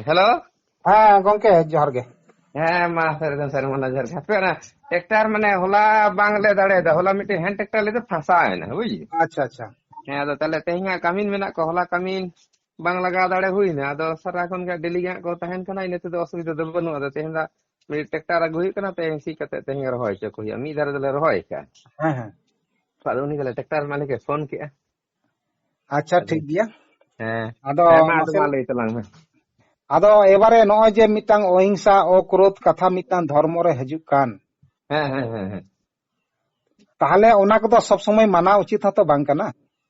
ᱦᱮᱞᱳ᱾ ᱦᱮᱸ ᱜᱚᱝᱠᱮ, ᱡᱚᱦᱟᱨ ᱜᱮ᱾ ᱦᱮᱸ, ᱢᱟ ᱥᱟᱹᱨᱤ ᱫᱚ ᱥᱟᱹᱨᱤ ᱢᱟᱞᱟ ᱡᱚᱦᱟᱨ ᱜᱮ᱾ ᱦᱟᱯᱮ, ᱚᱱᱟ ᱴᱨᱟᱠᱴᱟᱨ ᱢᱟᱱᱮ ᱦᱚᱞᱟ ᱵᱟᱝ ᱞᱮ ᱫᱟᱲᱮᱭᱟᱫᱟ, ᱦᱚᱞᱟ ᱢᱤᱫᱴᱮᱱ ᱦᱮᱱᱰ ᱴᱨᱟᱠᱴᱟᱨ ᱞᱮ ᱯᱷᱟᱥᱟᱣ ᱮᱱᱟ, ᱵᱩᱡᱽ? ᱟᱪᱪᱷᱟ, ᱟᱪᱪᱷᱟ᱾ ᱦᱮᱸ, ᱟᱫᱚ ᱛᱟᱦᱞᱮ ᱛᱮᱦᱮᱧ ᱦᱟᱸᱜ ᱠᱟᱹᱢᱤᱱ ᱢᱮᱱᱟᱜ ᱠᱚᱣᱟ, ᱦᱚᱞᱟ ᱠᱟᱹᱢᱤᱱ ᱵᱟᱝ ᱞᱟᱜᱟᱣ ᱫᱟᱲᱮ ᱦᱩᱭᱱᱟ, ᱟᱫᱚ ᱥᱟᱨᱟ ᱠᱷᱚᱱ ᱜᱮ ᱰᱮᱞᱤ ᱜᱮ ᱦᱟᱸᱜ ᱠᱚ ᱛᱟᱦᱮᱱ ᱠᱟᱱᱟ, ᱤᱱᱟᱹ ᱛᱮᱫᱚ ᱚᱥᱩᱵᱤᱫᱷᱟ ᱫᱚ ᱵᱟᱹᱱᱩᱜᱼᱟ᱾ ᱟᱫᱚ ᱛᱮᱦᱮᱧ ᱫᱚ ᱢᱤᱫ ᱴᱨᱟᱠᱴᱟᱨ ᱟᱹᱜᱩ ᱦᱩᱭᱩᱜ ᱠᱟᱱᱟ, ᱛᱮᱦᱮᱧ ᱥᱤ ᱠᱟᱛᱮ ᱛᱮᱦᱮᱧ ᱨᱚᱦᱚᱭ ᱦᱚᱪᱚ ᱠᱚ ᱦᱩᱭᱩᱜᱼᱟ, ᱢᱤᱫ ᱫᱷᱟᱨᱮ ᱫᱚᱞᱮ ᱨᱚᱦᱚᱭ ᱟᱠᱟᱫᱼᱟ᱾ ᱦᱮᱸ, ᱦᱮᱸ᱾ ᱟᱫᱚ ᱩᱱᱤ ᱜᱮᱞᱮ ᱴᱨᱟᱠᱴᱟᱨ ᱢᱟᱹᱞᱤᱠ ᱮ ᱯᱷᱳᱱ ᱠᱮᱜᱼᱟ᱾ ᱟᱪᱪᱷᱟ, ᱟᱫᱚ ᱴᱷᱤᱠ ᱜᱮᱭᱟ᱾ ᱦᱮᱸ᱾ ᱟᱫᱚ ᱦᱮᱸ, ᱢᱟ, ᱟᱫᱚ ᱢᱟᱥᱮ, ᱢᱟ ᱞᱟᱹᱭ ᱛᱟᱞᱟᱝ ᱢᱮ᱾ ᱟᱫᱚ ᱮᱵᱟᱨᱮ ᱱᱚᱜᱼᱚᱭ ᱡᱮ ᱢᱤᱫᱴᱟᱝ ᱚᱦᱤᱝᱥᱟ, ᱚᱠᱨᱳᱫᱷ ᱠᱟᱛᱷᱟ ᱢᱤᱫᱴᱟᱝ ᱫᱷᱚᱨᱢᱚ ᱨᱮ ᱦᱤᱡᱩᱜ ᱠᱟᱱ, ᱦᱮᱸ, ᱦᱮᱸ, ᱦᱮᱸ, ᱦᱮᱸ᱾ ᱛᱟᱦᱞᱮ ᱚᱱᱟ ᱠᱚᱫᱚ ᱥᱚᱵ ᱥᱚᱢᱚᱭ ᱢᱟᱱᱟᱣ ᱩᱪᱤᱛ ᱦᱚᱸᱛᱚ ᱵᱟᱝ ᱠᱟᱱᱟ᱾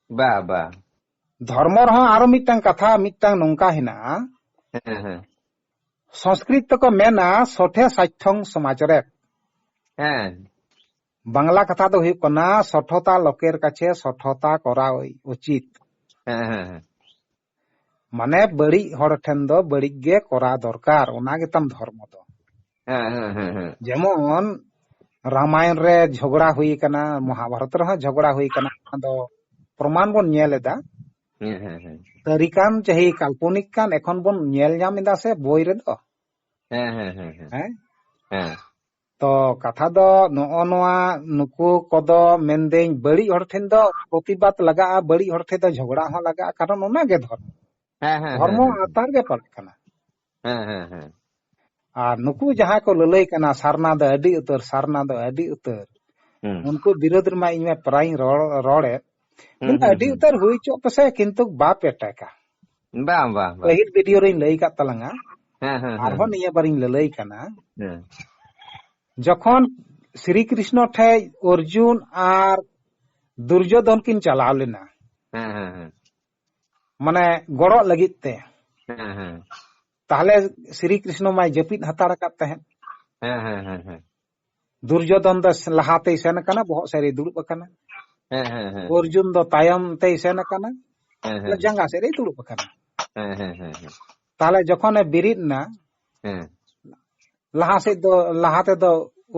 ᱵᱟ, ᱵᱟ᱾ ᱫᱷᱚᱨᱢᱚ ᱨᱮᱦᱚᱸ ᱟᱨᱚ ᱢᱤᱫᱴᱟᱝ ᱠᱟᱛᱷᱟ, ᱢᱤᱫᱴᱟᱝ ᱱᱚᱝᱠᱟ ᱦᱮᱱᱟᱜᱼᱟ, ᱦᱮᱸ, ᱦᱮᱸ, ᱥᱚᱝᱥᱠᱨᱤᱛ ᱛᱮᱠᱚ ᱢᱮᱱᱟ ᱥᱚᱴᱷᱮ ᱥᱟᱴᱷᱚᱝ ᱥᱚᱢᱟᱪᱚᱨᱮᱛ᱾ ᱦᱮᱸ, ᱵᱟᱝᱞᱟ ᱠᱟᱛᱷᱟ ᱫᱚ ᱦᱩᱭᱩᱜ ᱠᱟᱱᱟ ᱥᱚᱴᱷᱚᱛᱟ ᱞᱳᱠᱮᱨ ᱠᱟᱪᱷᱮ ᱥᱚᱴᱷᱚᱛᱟ ᱠᱚᱨᱟ ᱩᱪᱤᱛ᱾ ᱦᱮᱸ, ᱦᱮᱸ, ᱦᱮᱸ᱾ ᱢᱟᱱᱮ ᱵᱟᱹᱲᱤᱡ ᱦᱚᱲ ᱴᱷᱮᱱ ᱫᱚ ᱵᱟᱹᱲᱤᱡ ᱜᱮ ᱠᱚᱨᱟᱣ ᱫᱚᱨᱠᱟᱨ, ᱚᱱᱟ ᱜᱮᱛᱟᱢ ᱫᱷᱚᱨᱢᱚ ᱫᱚ᱾ ᱦᱮᱸ, ᱦᱮᱸ, ᱦᱮᱸ, ᱦᱮᱸ᱾ ᱡᱮᱢᱚᱱ ᱨᱟᱢᱟᱭᱚᱱ ᱨᱮ ᱡᱷᱚᱜᱽᱲᱟ ᱦᱩᱭ ᱟᱠᱟᱱᱟ, ᱢᱚᱦᱟᱵᱷᱟᱨᱚᱛ ᱨᱮᱦᱚᱸ ᱡᱷᱚᱜᱽᱲᱟ ᱦᱩᱭ ᱟᱠᱟᱱᱟ, ᱚᱱᱟ ᱫᱚ ᱯᱨᱚᱢᱟᱱ ᱵᱚᱱ ᱧᱮᱞ ᱮᱫᱟ᱾ ᱦᱮᱸ, ᱦᱮᱸ, ᱦᱮᱸ᱾ ᱥᱟᱹᱨᱤ ᱠᱟᱱ ᱪᱟᱹᱦᱤ ᱠᱟᱞᱯᱚᱱᱤᱠ ᱠᱟᱱ ᱮᱠᱷᱚᱱ ᱵᱚᱱ ᱧᱮᱞ ᱧᱟᱢ ᱮᱫᱟ ᱥᱮ ᱵᱳᱭ ᱨᱮᱫᱚ᱾ ᱦᱮᱸ, ᱦᱮᱸ, ᱦᱮᱸ, ᱦᱮᱸ᱾ ᱦᱮᱸ? ᱦᱮᱸ᱾ ᱛᱚ ᱠᱟᱛᱷᱟ ᱫᱚ ᱱᱚᱜᱼᱚ ᱱᱚᱣᱟ, ᱱᱩᱠᱩ ᱠᱚᱫᱚ ᱢᱮᱱᱫᱟᱹᱧ ᱵᱟᱹᱲᱤᱡ ᱦᱚᱲ ᱴᱷᱮᱱ ᱫᱚ ᱯᱨᱚᱛᱤᱵᱟᱫ ᱞᱟᱜᱟᱜᱼᱟ, ᱵᱟᱹᱲᱤᱡ ᱦᱚᱲ ᱴᱷᱮᱱ ᱫᱚ ᱡᱷᱚᱜᱽᱲᱟ ᱦᱚᱸ ᱞᱟᱜᱟᱜᱼᱟ, ᱠᱟᱨᱚᱱ ᱚᱱᱟ ᱜᱮ ᱫᱷᱚᱨᱢᱚ᱾ ᱦᱮᱸ, ᱦᱮᱸ, ᱫᱷᱚᱨᱢᱚ ᱦᱮᱸ, ᱦᱮᱸ᱾ ᱟᱛᱟᱨ ᱜᱮ ᱯᱟᱲᱟᱜ ᱠᱟᱱᱟ᱾ ᱦᱮᱸ, ᱦᱮᱸ, ᱦᱮᱸ᱾ ᱟᱨ ᱱᱩᱠᱩ ᱡᱟᱦᱟᱸᱭ ᱠᱚ ᱞᱟᱹᱞᱟᱹᱭ ᱠᱟᱱᱟ, "ᱥᱟᱨᱱᱟ ᱫᱚ ᱟᱹᱰᱤ ᱩᱛᱟᱹᱨ, ᱥᱟᱨᱱᱟ ᱫᱚ ᱟᱹᱰᱤ ᱩᱛᱟᱹᱨ", ᱦᱩᱸ᱾ ᱩᱱᱠᱩ ᱵᱤᱨᱳᱫᱷ ᱨᱮᱢᱟ ᱤᱧ ᱢᱟ ᱯᱨᱟᱭᱤᱧ ᱨᱚᱲ, ᱨᱚᱲᱮᱫ, ᱦᱩᱸ, ᱢᱮᱱᱫᱟ, ᱦᱩᱸ, "ᱟᱹᱰᱤ ᱦᱩᱸ᱾ ᱩᱛᱟᱹᱨ ᱦᱩᱭ ᱦᱚᱪᱚᱜ ᱯᱮᱥᱮ, ᱠᱤᱱᱛᱩ ᱵᱟᱯᱮ ᱴᱮᱠᱟ, ᱵᱟᱝ, ᱵᱟᱝ, ᱵᱟᱝ᱾ ᱯᱟᱹᱦᱤᱞ ᱵᱷᱤᱰᱤᱭᱳ ᱨᱤᱧ ᱞᱟᱹᱭ ᱟᱠᱟᱫ ᱛᱟᱞᱟᱝᱟ, ᱦᱮᱸ, ᱦᱮᱸ, ᱦᱮᱸ, ᱟᱨᱦᱚᱸ ᱦᱮᱸ᱾ ᱱᱤᱭᱟᱹ ᱵᱟᱨᱤᱧ ᱞᱟᱹᱞᱟᱹᱭ ᱠᱟᱱᱟ, ᱦᱮᱸ᱾ ᱡᱚᱠᱷᱚᱱ ᱥᱨᱤ ᱠᱨᱤᱥᱱᱚ ᱴᱷᱮᱡ ᱚᱨᱡᱩᱱ ᱟᱨ ᱫᱩᱨᱡᱳᱫᱷᱚᱱ ᱠᱤᱱ ᱪᱟᱞᱟᱣ ᱞᱮᱱᱟ, ᱦᱮᱸ, ᱦᱮᱸ, ᱦᱮᱸ᱾ ᱢᱟᱱᱮ ᱜᱚᱲᱚᱜ ᱞᱟᱹᱜᱤᱫ ᱛᱮ, ᱦᱮᱸ, ᱦᱮᱸ᱾ ᱛᱟᱦᱞᱮ ᱥᱨᱤ ᱠᱨᱤᱥᱱᱚ ᱢᱟᱭ ᱡᱟᱹᱯᱤᱫ ᱦᱟᱛᱟᱲ ᱟᱠᱟᱫ ᱛᱟᱦᱮᱸᱫ᱾ ᱦᱮᱸ, ᱦᱮᱸ, ᱦᱮᱸ, ᱦᱮᱸ᱾ ᱫᱩᱨᱡᱳᱫᱷᱚᱱ ᱫᱚ ᱞᱟᱦᱟ ᱛᱮᱭ ᱥᱮᱱ ᱟᱠᱟᱱᱟ, ᱵᱚᱦᱚᱜ ᱥᱮᱫ ᱨᱮᱭ ᱫᱩᱲᱩᱵ ᱟᱠᱟᱱᱟ᱾ ᱦᱮᱸ, ᱦᱮᱸ, ᱦᱮᱸ᱾ ᱚᱨᱡᱩᱱ ᱫᱚ ᱛᱟᱭᱚᱢ ᱛᱮᱭ ᱥᱮᱱ ᱟᱠᱟᱱᱟ, ᱦᱮᱸ, ᱦᱮᱸ᱾ ᱡᱟᱸᱜᱟ ᱥᱮᱫ ᱨᱮᱭ ᱫᱩᱲᱩᱵ ᱟᱠᱟᱱᱟ᱾ ᱦᱮᱸ, ᱦᱮᱸ, ᱦᱮᱸ, ᱦᱮᱸ᱾ ᱛᱟᱦᱞᱮ ᱡᱚᱠᱷᱚᱱᱮ ᱵᱮᱨᱮᱫ ᱮᱱᱟ, ᱦᱮᱸ᱾ ᱞᱟᱦᱟ ᱥᱮᱫ ᱫᱚ, ᱞᱟᱦᱟ ᱛᱮᱫᱚ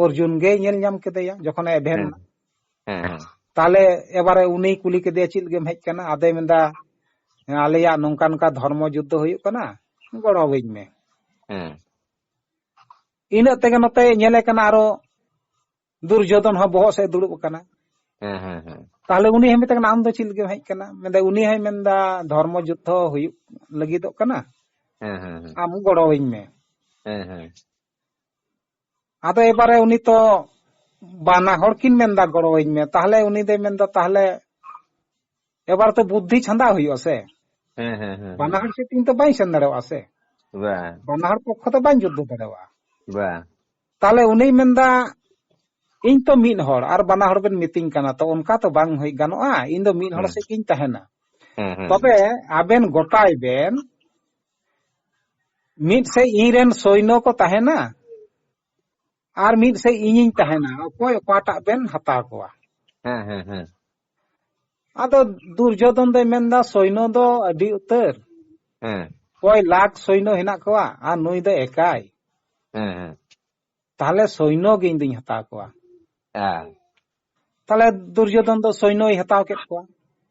ᱚᱨᱡᱩᱱ ᱜᱮᱭ ᱧᱮᱞ ᱧᱟᱢ ᱠᱮᱫᱮᱭᱟ ᱡᱚᱠᱷᱚᱱᱮ ᱮᱵᱷᱮᱱ ᱦᱮᱸ᱾ ᱮᱱᱟ᱾ ᱦᱮᱸ, ᱦᱮᱸ᱾ ᱛᱟᱦᱞᱮ ᱮᱵᱟᱨᱮ ᱩᱱᱤᱭ ᱠᱩᱞᱤ ᱠᱮᱫᱮᱭᱟ, "ᱪᱮᱫ ᱞᱟᱹᱜᱤᱫ ᱮᱢ ᱦᱮᱡ ᱟᱠᱟᱱᱟ?" ᱟᱫᱚᱭ ᱢᱮᱱᱫᱟ, "ᱟᱞᱮᱭᱟᱜ ᱱᱚᱝᱠᱟ ᱱᱚᱝᱠᱟ ᱫᱷᱚᱨᱢᱚ ᱡᱩᱫᱽᱫᱷᱚ ᱦᱩᱭᱩᱜ ᱠᱟᱱᱟ, ᱜᱚᱲᱚ ᱟᱹᱧ ᱢᱮ᱾" ᱦᱮᱸ᱾ ᱤᱱᱟᱹᱜ ᱛᱮᱜᱮ ᱱᱚᱛᱮ ᱧᱮᱞᱮ ᱠᱟᱱᱟ, ᱟᱨᱚ ᱫᱩᱨᱡᱳᱫᱷᱚᱱ ᱦᱚᱸ ᱵᱚᱦᱚᱜ ᱥᱮᱫ ᱫᱩᱲᱩᱵ ᱟᱠᱟᱱᱟ᱾ ᱦᱮᱸ, ᱦᱮᱸ, ᱦᱮᱸ᱾ ᱛᱟᱦᱞᱮ ᱩᱱᱤ ᱦᱚᱸᱭ ᱢᱮᱛᱟᱭ ᱠᱟᱱᱟ, "ᱟᱢ ᱫᱚ ᱪᱮᱫ ᱞᱟᱹᱜᱤᱫ ᱮᱢ ᱦᱮᱡ ᱟᱠᱟᱱᱟ?" ᱢᱮᱱᱫᱟ, ᱩᱱᱤ ᱦᱚᱸᱭ ᱢᱮᱱᱫᱟ, "ᱫᱷᱚᱨᱢᱚ ᱡᱩᱫᱽᱫᱷᱚ ᱦᱩᱭᱩᱜ ᱞᱟᱹᱜᱤᱫᱚᱜ ᱠᱟᱱᱟ, ᱦᱮᱸ, ᱦᱮᱸ, ᱦᱮᱸ᱾ ᱟᱢ ᱜᱚᱲᱚ ᱟᱹᱧ ᱢᱮ᱾" ᱦᱮᱸ, ᱦᱮᱸ᱾ ᱟᱫᱚ ᱮᱵᱟᱨᱮ ᱩᱱᱤ ᱛᱚ ᱵᱟᱱᱟ ᱦᱚᱲ ᱠᱤᱱ ᱢᱮᱱᱫᱟ ᱜᱚᱲᱚᱣᱟᱹᱧ ᱢᱮ, ᱛᱟᱦᱞᱮ ᱩᱱᱤ ᱫᱚᱭ ᱢᱮᱱᱫᱟ ᱛᱟᱦᱞᱮ ᱮᱵᱟᱨ ᱛᱚ ᱵᱩᱫᱽᱫᱷᱤ ᱪᱷᱟᱸᱫᱟ ᱦᱩᱭᱩᱜᱼᱟ ᱥᱮ᱾ ᱦᱮᱸ, ᱦᱮᱸ, ᱦᱮᱸ, ᱵᱟᱱᱟ ᱦᱮᱸ᱾ ᱦᱚᱲ ᱥᱮᱫ ᱤᱧ ᱛᱚ ᱵᱟᱹᱧ ᱥᱮᱱ ᱫᱟᱲᱮᱭᱟᱜᱼᱟ ᱥᱮ᱾ ᱵᱟᱝ᱾ ᱵᱟᱱᱟ ᱦᱚᱲ ᱯᱚᱠᱠᱷᱚ ᱫᱚ ᱵᱟᱹᱧ ᱡᱩᱫᱽᱫᱷᱚ ᱫᱟᱲᱮᱭᱟᱜᱼᱟ᱾ ᱵᱟᱝ᱾ ᱛᱟᱦᱞᱮ ᱩᱱᱤᱭ ᱢᱮᱱᱫᱟ, ᱤᱧ ᱛᱚ ᱢᱤᱫ ᱦᱚᱲ ᱟᱨ ᱵᱟᱱᱟ ᱦᱚᱲ ᱵᱮᱱ ᱢᱤᱛᱤᱧ ᱠᱟᱱᱟ, ᱛᱚ ᱚᱱᱠᱟ ᱛᱚ ᱵᱟᱝ ᱦᱩᱭ ᱜᱟᱱᱚᱜᱼᱟ, ᱤᱧ ᱫᱚ ᱢᱤᱫ ᱦᱚᱲ ᱦᱮᱸ᱾ ᱥᱮᱫ ᱜᱤᱧ ᱛᱟᱦᱮᱱᱟ᱾ ᱦᱮᱸ, ᱦᱮᱸ᱾ ᱛᱚᱵᱮ ᱟᱵᱮᱱ ᱜᱚᱴᱟᱭ ᱵᱮᱱ, ᱢᱤᱫ ᱥᱮᱫ ᱤᱧ ᱨᱮᱱ ᱥᱚᱭᱱᱚ ᱠᱚ ᱛᱟᱦᱮᱱᱟ ᱟᱨ ᱢᱤᱫ ᱥᱮᱫ ᱤᱧᱤᱧ ᱛᱟᱦᱮᱱᱟ, ᱚᱠᱚᱭ ᱚᱠᱟᱴᱟᱜ ᱵᱮᱱ ᱦᱟᱛᱟᱣ ᱠᱚᱣᱟ? ᱦᱮᱸ, ᱦᱮᱸ, ᱦᱮᱸ᱾ ᱟᱫᱚ ᱫᱩᱨᱡᱳᱫᱷᱚᱱ ᱫᱚᱭ ᱢᱮᱱᱫᱟ, ᱥᱚᱭᱱᱚ ᱫᱚ ᱟᱹᱰᱤ ᱩᱛᱟᱹᱨ, ᱦᱮᱸ᱾ ᱠᱚᱭ ᱞᱟᱠᱷ ᱥᱚᱭᱱᱚ ᱦᱮᱱᱟᱜ ᱠᱚᱣᱟ ᱟᱨ ᱱᱩᱭ ᱫᱚ ᱮᱠᱟᱭ᱾ ᱦᱮᱸ, ᱦᱮᱸ᱾ ᱛᱟᱦᱞᱮ ᱥᱚᱭᱱᱚ ᱜᱮ ᱤᱧ ᱫᱩᱧ ᱦᱟᱛᱟᱣ ᱠᱚᱣᱟ᱾ ᱦᱮᱸ᱾ ᱛᱟᱦᱞᱮ ᱫᱩᱨᱡᱳᱫᱷᱚᱱ ᱫᱚ ᱥᱚᱭᱱᱚᱭ ᱦᱟᱛᱟᱣ ᱠᱮᱫ ᱠᱚᱣᱟ᱾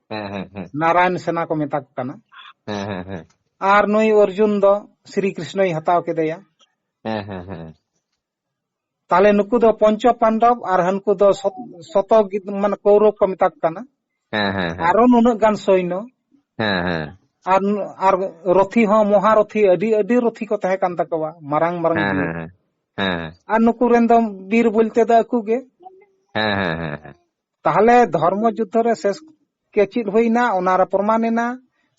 ᱦᱮᱸ, ᱦᱮᱸ, ᱦᱮᱸ᱾ ᱱᱟᱨᱟᱭᱚᱱ ᱥᱮᱱᱟ ᱠᱚ ᱢᱮᱛᱟ ᱠᱚ ᱠᱟᱱᱟ᱾ ᱦᱮᱸ, ᱦᱮᱸ, ᱦᱮᱸ᱾ ᱟᱨ ᱱᱩᱭ ᱚᱨᱡᱩᱱ ᱫᱚ ᱥᱨᱤ ᱠᱨᱤᱥᱱᱚᱭ ᱦᱟᱛᱟᱣ ᱠᱮᱫᱮᱭᱟ᱾ ᱦᱮᱸ, ᱦᱮᱸ, ᱦᱮᱸ᱾ ᱛᱟᱦᱞᱮ ᱱᱩᱠᱩ ᱫᱚ ᱯᱚᱧᱪᱚ ᱯᱟᱱᱰᱚᱵ ᱟᱨ ᱦᱟᱱᱠᱩ ᱫᱚ ᱥᱚᱛ-, ᱥᱚᱛᱚ ᱜᱤᱫ-, ᱢᱟᱱᱮ ᱠᱳᱣᱨᱚᱵ ᱠᱚ ᱢᱮᱛᱟ ᱠᱚ ᱠᱟᱱᱟ᱾ ᱦᱮᱸ, ᱦᱮᱸ, ᱦᱮᱸ᱾ ᱟᱨᱚ ᱱᱩᱱᱟᱹᱜ ᱜᱟᱱ ᱥᱚᱭᱱᱚ᱾ ᱦᱮᱸ, ᱦᱮᱸ᱾ ᱟᱨ, ᱟᱨ ᱨᱚᱛᱷᱤ ᱦᱚᱸ, ᱢᱚᱦᱟᱨᱚᱛᱷᱤ, ᱟᱹᱰᱤ, ᱟᱹᱰᱤ ᱨᱚᱛᱷᱤ ᱠᱚ ᱛᱟᱦᱮᱸ ᱠᱟᱱ ᱛᱟᱠᱚᱣᱟ, ᱢᱟᱨᱟᱝ ᱢᱟᱨᱟᱝ ᱦᱮᱸ, ᱵᱤᱨ᱾ ᱦᱮᱸ, ᱦᱮᱸ᱾ ᱦᱮᱸ, ᱦᱮᱸ᱾ ᱟᱨ ᱱᱩᱠᱩ ᱨᱮᱱ ᱫᱚ ᱵᱤᱨ ᱵᱚᱞᱛᱮ ᱫᱚ ᱟᱠᱚ ᱜᱮ᱾ ᱦᱮᱸ, ᱦᱮᱸ, ᱦᱮᱸ, ᱦᱮᱸ᱾ ᱛᱟᱦᱞᱮ ᱫᱷᱚᱨᱢᱚ ᱡᱩᱫᱽᱫᱷᱚ ᱨᱮ ᱥᱮᱥ ᱠᱮ ᱪᱮᱫ ᱦᱩᱭᱱᱟ, ᱚᱱᱟ ᱨᱮ ᱯᱨᱚᱢᱟᱱ ᱮᱱᱟ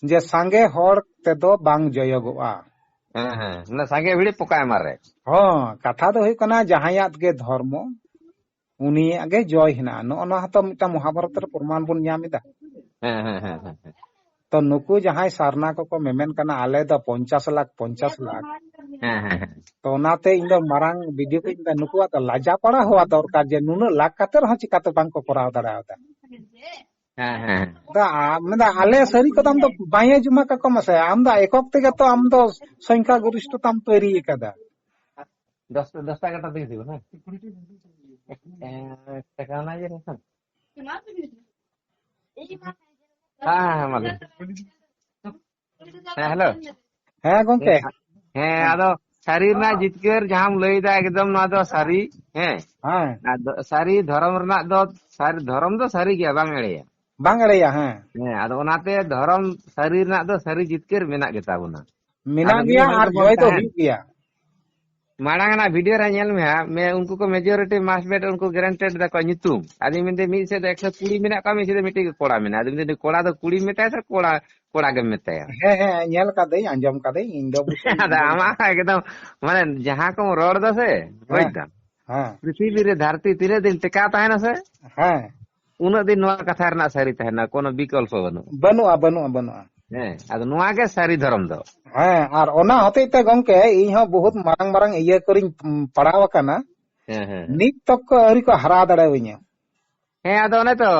ᱡᱮ ᱥᱟᱸᱜᱮ ᱦᱚᱲ ᱛᱮᱫᱚ ᱵᱟᱝ ᱡᱚᱭᱚᱜᱚᱜᱼᱟ᱾ ᱦᱮᱸ, ᱦᱮᱸ᱾ ᱚᱱᱟ ᱥᱟᱸᱜᱮ ᱵᱷᱤᱲᱤ ᱯᱚᱠᱟ ᱮᱢᱟ ᱨᱮ᱾ ᱦᱚᱸ, ᱠᱟᱛᱷᱟ ᱫᱚ ᱦᱩᱭᱩᱜ ᱠᱟᱱᱟ, ᱡᱟᱦᱟᱸᱭᱟᱜ ᱜᱮ ᱫᱷᱚᱨᱢᱚ, ᱩᱱᱤᱭᱟᱜ ᱜᱮ ᱡᱚᱭ ᱦᱮᱱᱟᱜᱼᱟ᱾ ᱱᱚᱜᱼᱚ ᱱᱚᱣᱟ ᱦᱚᱸᱛᱚ ᱢᱤᱫᱴᱟᱝ ᱢᱚᱦᱟᱵᱷᱟᱨᱚᱛ ᱨᱮ ᱯᱨᱚᱢᱟᱱ ᱵᱚᱱ ᱧᱟᱢ ᱮᱫᱟ᱾ ᱦᱮᱸ, ᱦᱮᱸ, ᱦᱮᱸ, ᱦᱮᱸ, ᱦᱮᱸ᱾ ᱛᱚ ᱱᱩᱠᱩ ᱡᱟᱦᱟᱸᱭ ᱥᱟᱨᱱᱟ ᱠᱚᱠᱚ ᱢᱮᱢᱮᱱ ᱠᱟᱱᱟ, ᱟᱞᱮ ᱫᱚ ᱯᱚᱧᱪᱟᱥ ᱞᱟᱠᱷ, ᱯᱚᱧᱪᱟᱥ ᱞᱟᱠᱷ᱾ ᱦᱮᱸ, ᱦᱮᱸ, ᱦᱮᱸ᱾ ᱛᱚ ᱚᱱᱟᱛᱮ ᱤᱧ ᱫᱚ ᱢᱟᱨᱟᱝ ᱵᱤᱰᱤᱭᱳ ᱠᱚ ᱤᱧ ᱫᱚ ᱱᱩᱠᱩᱣᱟᱜ ᱫᱚ ᱞᱟᱡᱟ ᱯᱟᱲᱟ ᱦᱚᱣᱟ ᱫᱚᱨᱠᱟᱨ ᱡᱮ ᱱᱩᱱᱟᱹᱜ ᱞᱟᱠᱷ ᱠᱟᱛᱮ ᱨᱮᱦᱚᱸ ᱪᱤᱠᱟᱛᱮ ᱵᱟᱝ ᱠᱚ ᱠᱚᱨᱟᱣ ᱫᱟᱲᱮᱭᱟᱫᱟ᱾ ᱦᱮᱸ, ᱦᱮᱸ, ᱦᱮᱸ᱾ ᱫᱟ, ᱟᱢ ᱫᱟ, ᱟᱞᱮ ᱥᱟᱹᱨᱤ ᱠᱚᱫᱚ ᱟᱢ ᱫᱚ ᱵᱟᱝ ᱟᱸᱡᱚᱢᱟ ᱠᱟᱠᱚ ᱢᱟᱥᱮ, ᱟᱢ ᱫᱚ ᱮᱠᱚᱠ ᱛᱮᱜᱮ ᱛᱚ ᱟᱢ ᱫᱚ ᱥᱚᱝᱠᱷᱟ ᱜᱚᱨᱤᱥᱴᱷᱚᱛᱟᱢ ᱛᱚᱭᱨᱤ ᱟᱠᱟᱫᱟ᱾ ᱫᱚᱥ, ᱫᱚᱥ ᱴᱟᱠᱟ ᱠᱟᱴᱟ ᱛᱮᱜᱮ ᱦᱩᱭᱩᱜᱼᱟ, ᱦᱮᱸ? ᱮᱸ, ᱴᱟᱠᱟ ᱚᱱᱟ ᱤᱭᱟᱹ ᱨᱮ ᱥᱮ? ᱦᱮᱸ, ᱦᱮᱸ, ᱦᱮᱸ, ᱢᱟ ᱞᱟᱹᱭ ᱢᱮ᱾ ᱦᱮᱸ, ᱦᱮᱞᱳ᱾ ᱦᱮᱸ, ᱜᱚᱝᱠᱮ᱾ ᱦᱮᱸ, ᱟᱫᱚ ᱥᱟᱹᱨᱤ ᱨᱮᱱᱟᱜ ᱡᱤᱛᱠᱟᱹᱨ ᱡᱟᱦᱟᱸᱢ ᱞᱟᱹᱭᱫᱟ, ᱮᱠᱫᱚᱢ ᱱᱚᱣᱟ ᱫᱚ ᱥᱟᱹᱨᱤ᱾ ᱦᱮᱸ᱾ ᱦᱮᱸ᱾ ᱟᱫᱚ ᱥᱟᱹᱨᱤ ᱫᱷᱚᱨᱚᱢ ᱨᱮᱱᱟᱜ ᱫᱚ, ᱥᱟᱹᱨᱤ ᱫᱷᱚᱨᱚᱢ ᱫᱚ ᱥᱟᱹᱨᱤ ᱜᱮᱭᱟ, ᱵᱟᱝ ᱮᱲᱮᱭᱟ᱾ ᱵᱟᱝ ᱮᱲᱮᱭᱟ, ᱦᱮᱸ᱾ ᱦᱮᱸ, ᱟᱫᱚ ᱚᱱᱟᱛᱮ ᱫᱷᱚᱨᱚᱢ ᱥᱟᱹᱨᱤ ᱨᱮᱱᱟᱜ ᱫᱚ ᱥᱟᱹᱨᱤ ᱡᱤᱛᱠᱟᱹᱨ ᱢᱮᱱᱟᱜ ᱜᱮᱛᱟ ᱵᱚᱱᱟ᱾ ᱢᱮᱱᱟᱜ ᱟᱫᱚ ᱢᱤᱫ ᱜᱮᱭᱟ ᱦᱚᱲ ᱟᱨ ᱜᱮᱵᱚᱱ ᱡᱚᱭ ᱫᱚ ᱛᱟᱦᱮᱱ᱾ ᱦᱩᱭᱩᱜ ᱜᱮᱭᱟ᱾ ᱢᱟᱲᱟᱝ ᱨᱮᱱᱟᱜ ᱵᱷᱤᱰᱤᱭᱳ ᱨᱮ ᱧᱮᱞ ᱢᱮ ᱦᱟᱸᱜ, ᱢᱮ ᱩᱱᱠᱩ ᱠᱚ ᱢᱮᱡᱚᱨᱤᱴᱤ ᱢᱟᱥ ᱵᱮᱴ ᱩᱱᱠᱩ ᱜᱨᱮᱱᱴᱮᱰ ᱫᱟᱠᱚ ᱧᱩᱛᱩᱢ᱾ ᱟᱫᱚᱧ ᱢᱮᱱᱫᱟ ᱢᱤᱫ ᱥᱮᱫ ᱫᱚ ᱮᱠᱥᱚ ᱠᱩᱲᱤ ᱢᱮᱱᱟᱜ ᱠᱚᱣᱟ, ᱢᱤᱫ ᱥᱮᱫ ᱫᱚ ᱢᱤᱫᱴᱮᱡ ᱜᱮ ᱠᱚᱲᱟ ᱢᱮᱱᱟᱭᱟ᱾ ᱟᱫᱚ ᱢᱮᱱᱫᱟ ᱠᱚᱲᱟ ᱫᱚ ᱠᱩᱲᱤ ᱢᱮᱛᱟᱭᱟ ᱥᱮ ᱠᱚᱲᱟ, ᱠᱚᱲᱟ ᱜᱮᱢ ᱢᱮᱛᱟᱭᱟ? ᱦᱮᱸ, ᱦᱮᱸ, ᱧᱮᱞ ᱠᱟᱫᱟᱹᱧ, ᱟᱸᱡᱚᱢ ᱠᱟᱫᱟᱹᱧ, ᱤᱧ ᱫᱚ ᱚᱵᱚᱥᱥᱳᱭ ᱟᱫᱚ ᱟᱢᱟᱜ ᱮᱠᱫᱚᱢ ᱢᱟᱱᱮ ᱡᱟᱦᱟᱸ ᱠᱚᱢ ᱨᱚᱲ ᱫᱟ ᱥᱮ, ᱵᱩᱡ ᱦᱮᱸ, ᱫᱟᱢ? ᱦᱮᱸ᱾ ᱯᱨᱤᱛᱷᱤᱵᱤ ᱨᱮ ᱫᱷᱟᱹᱨᱛᱤ ᱛᱤᱱᱟᱹᱜ ᱫᱤᱱ ᱴᱮᱠᱟᱣ ᱛᱟᱦᱮᱱᱟ ᱥᱮ, ᱦᱮᱸ᱾ ᱩᱱᱟᱹᱜ ᱫᱤᱱ ᱱᱚᱣᱟ ᱠᱟᱛᱷᱟ ᱨᱮᱱᱟᱜ ᱥᱟᱹᱨᱤ ᱛᱟᱦᱮᱱᱟ, ᱠᱳᱱᱳ ᱵᱤᱠᱚᱞᱯᱚ ᱵᱟᱹᱱᱩᱜᱼᱟ᱾ ᱵᱟᱹᱱᱩᱜᱼᱟ, ᱵᱟᱹᱱᱩᱜᱼᱟ, ᱵᱟᱹᱱᱩᱜᱼᱟ᱾ ᱦᱮᱸ, ᱟᱫᱚ ᱱᱚᱣᱟ ᱜᱮ ᱥᱟᱹᱨᱤ ᱫᱷᱚᱨᱚᱢ ᱫᱚ᱾ ᱦᱮᱸ, ᱟᱨ ᱚᱱᱟ ᱦᱚᱛᱮᱡ ᱛᱮ ᱜᱚᱝᱠᱮ, ᱤᱧ ᱦᱚᱸ ᱵᱚᱦᱩᱛ ᱢᱟᱨᱟᱝ ᱢᱟᱨᱟᱝ ᱤᱭᱟᱹ ᱠᱚᱨᱮᱧ ᱯᱟᱲᱟᱣ ᱟᱠᱟᱱᱟ᱾ ᱦᱮᱸ, ᱦᱮᱸ, ᱦᱮᱸ᱾ ᱱᱤᱛ ᱛᱚᱠ ᱠᱚ ᱟᱹᱣᱨᱤ ᱠᱚ ᱦᱟᱨᱟ ᱫᱟᱲᱮᱭᱟᱹᱧᱟ᱾ ᱦᱮᱸ, ᱟᱫᱚ ᱚᱱᱮ ᱛᱚ,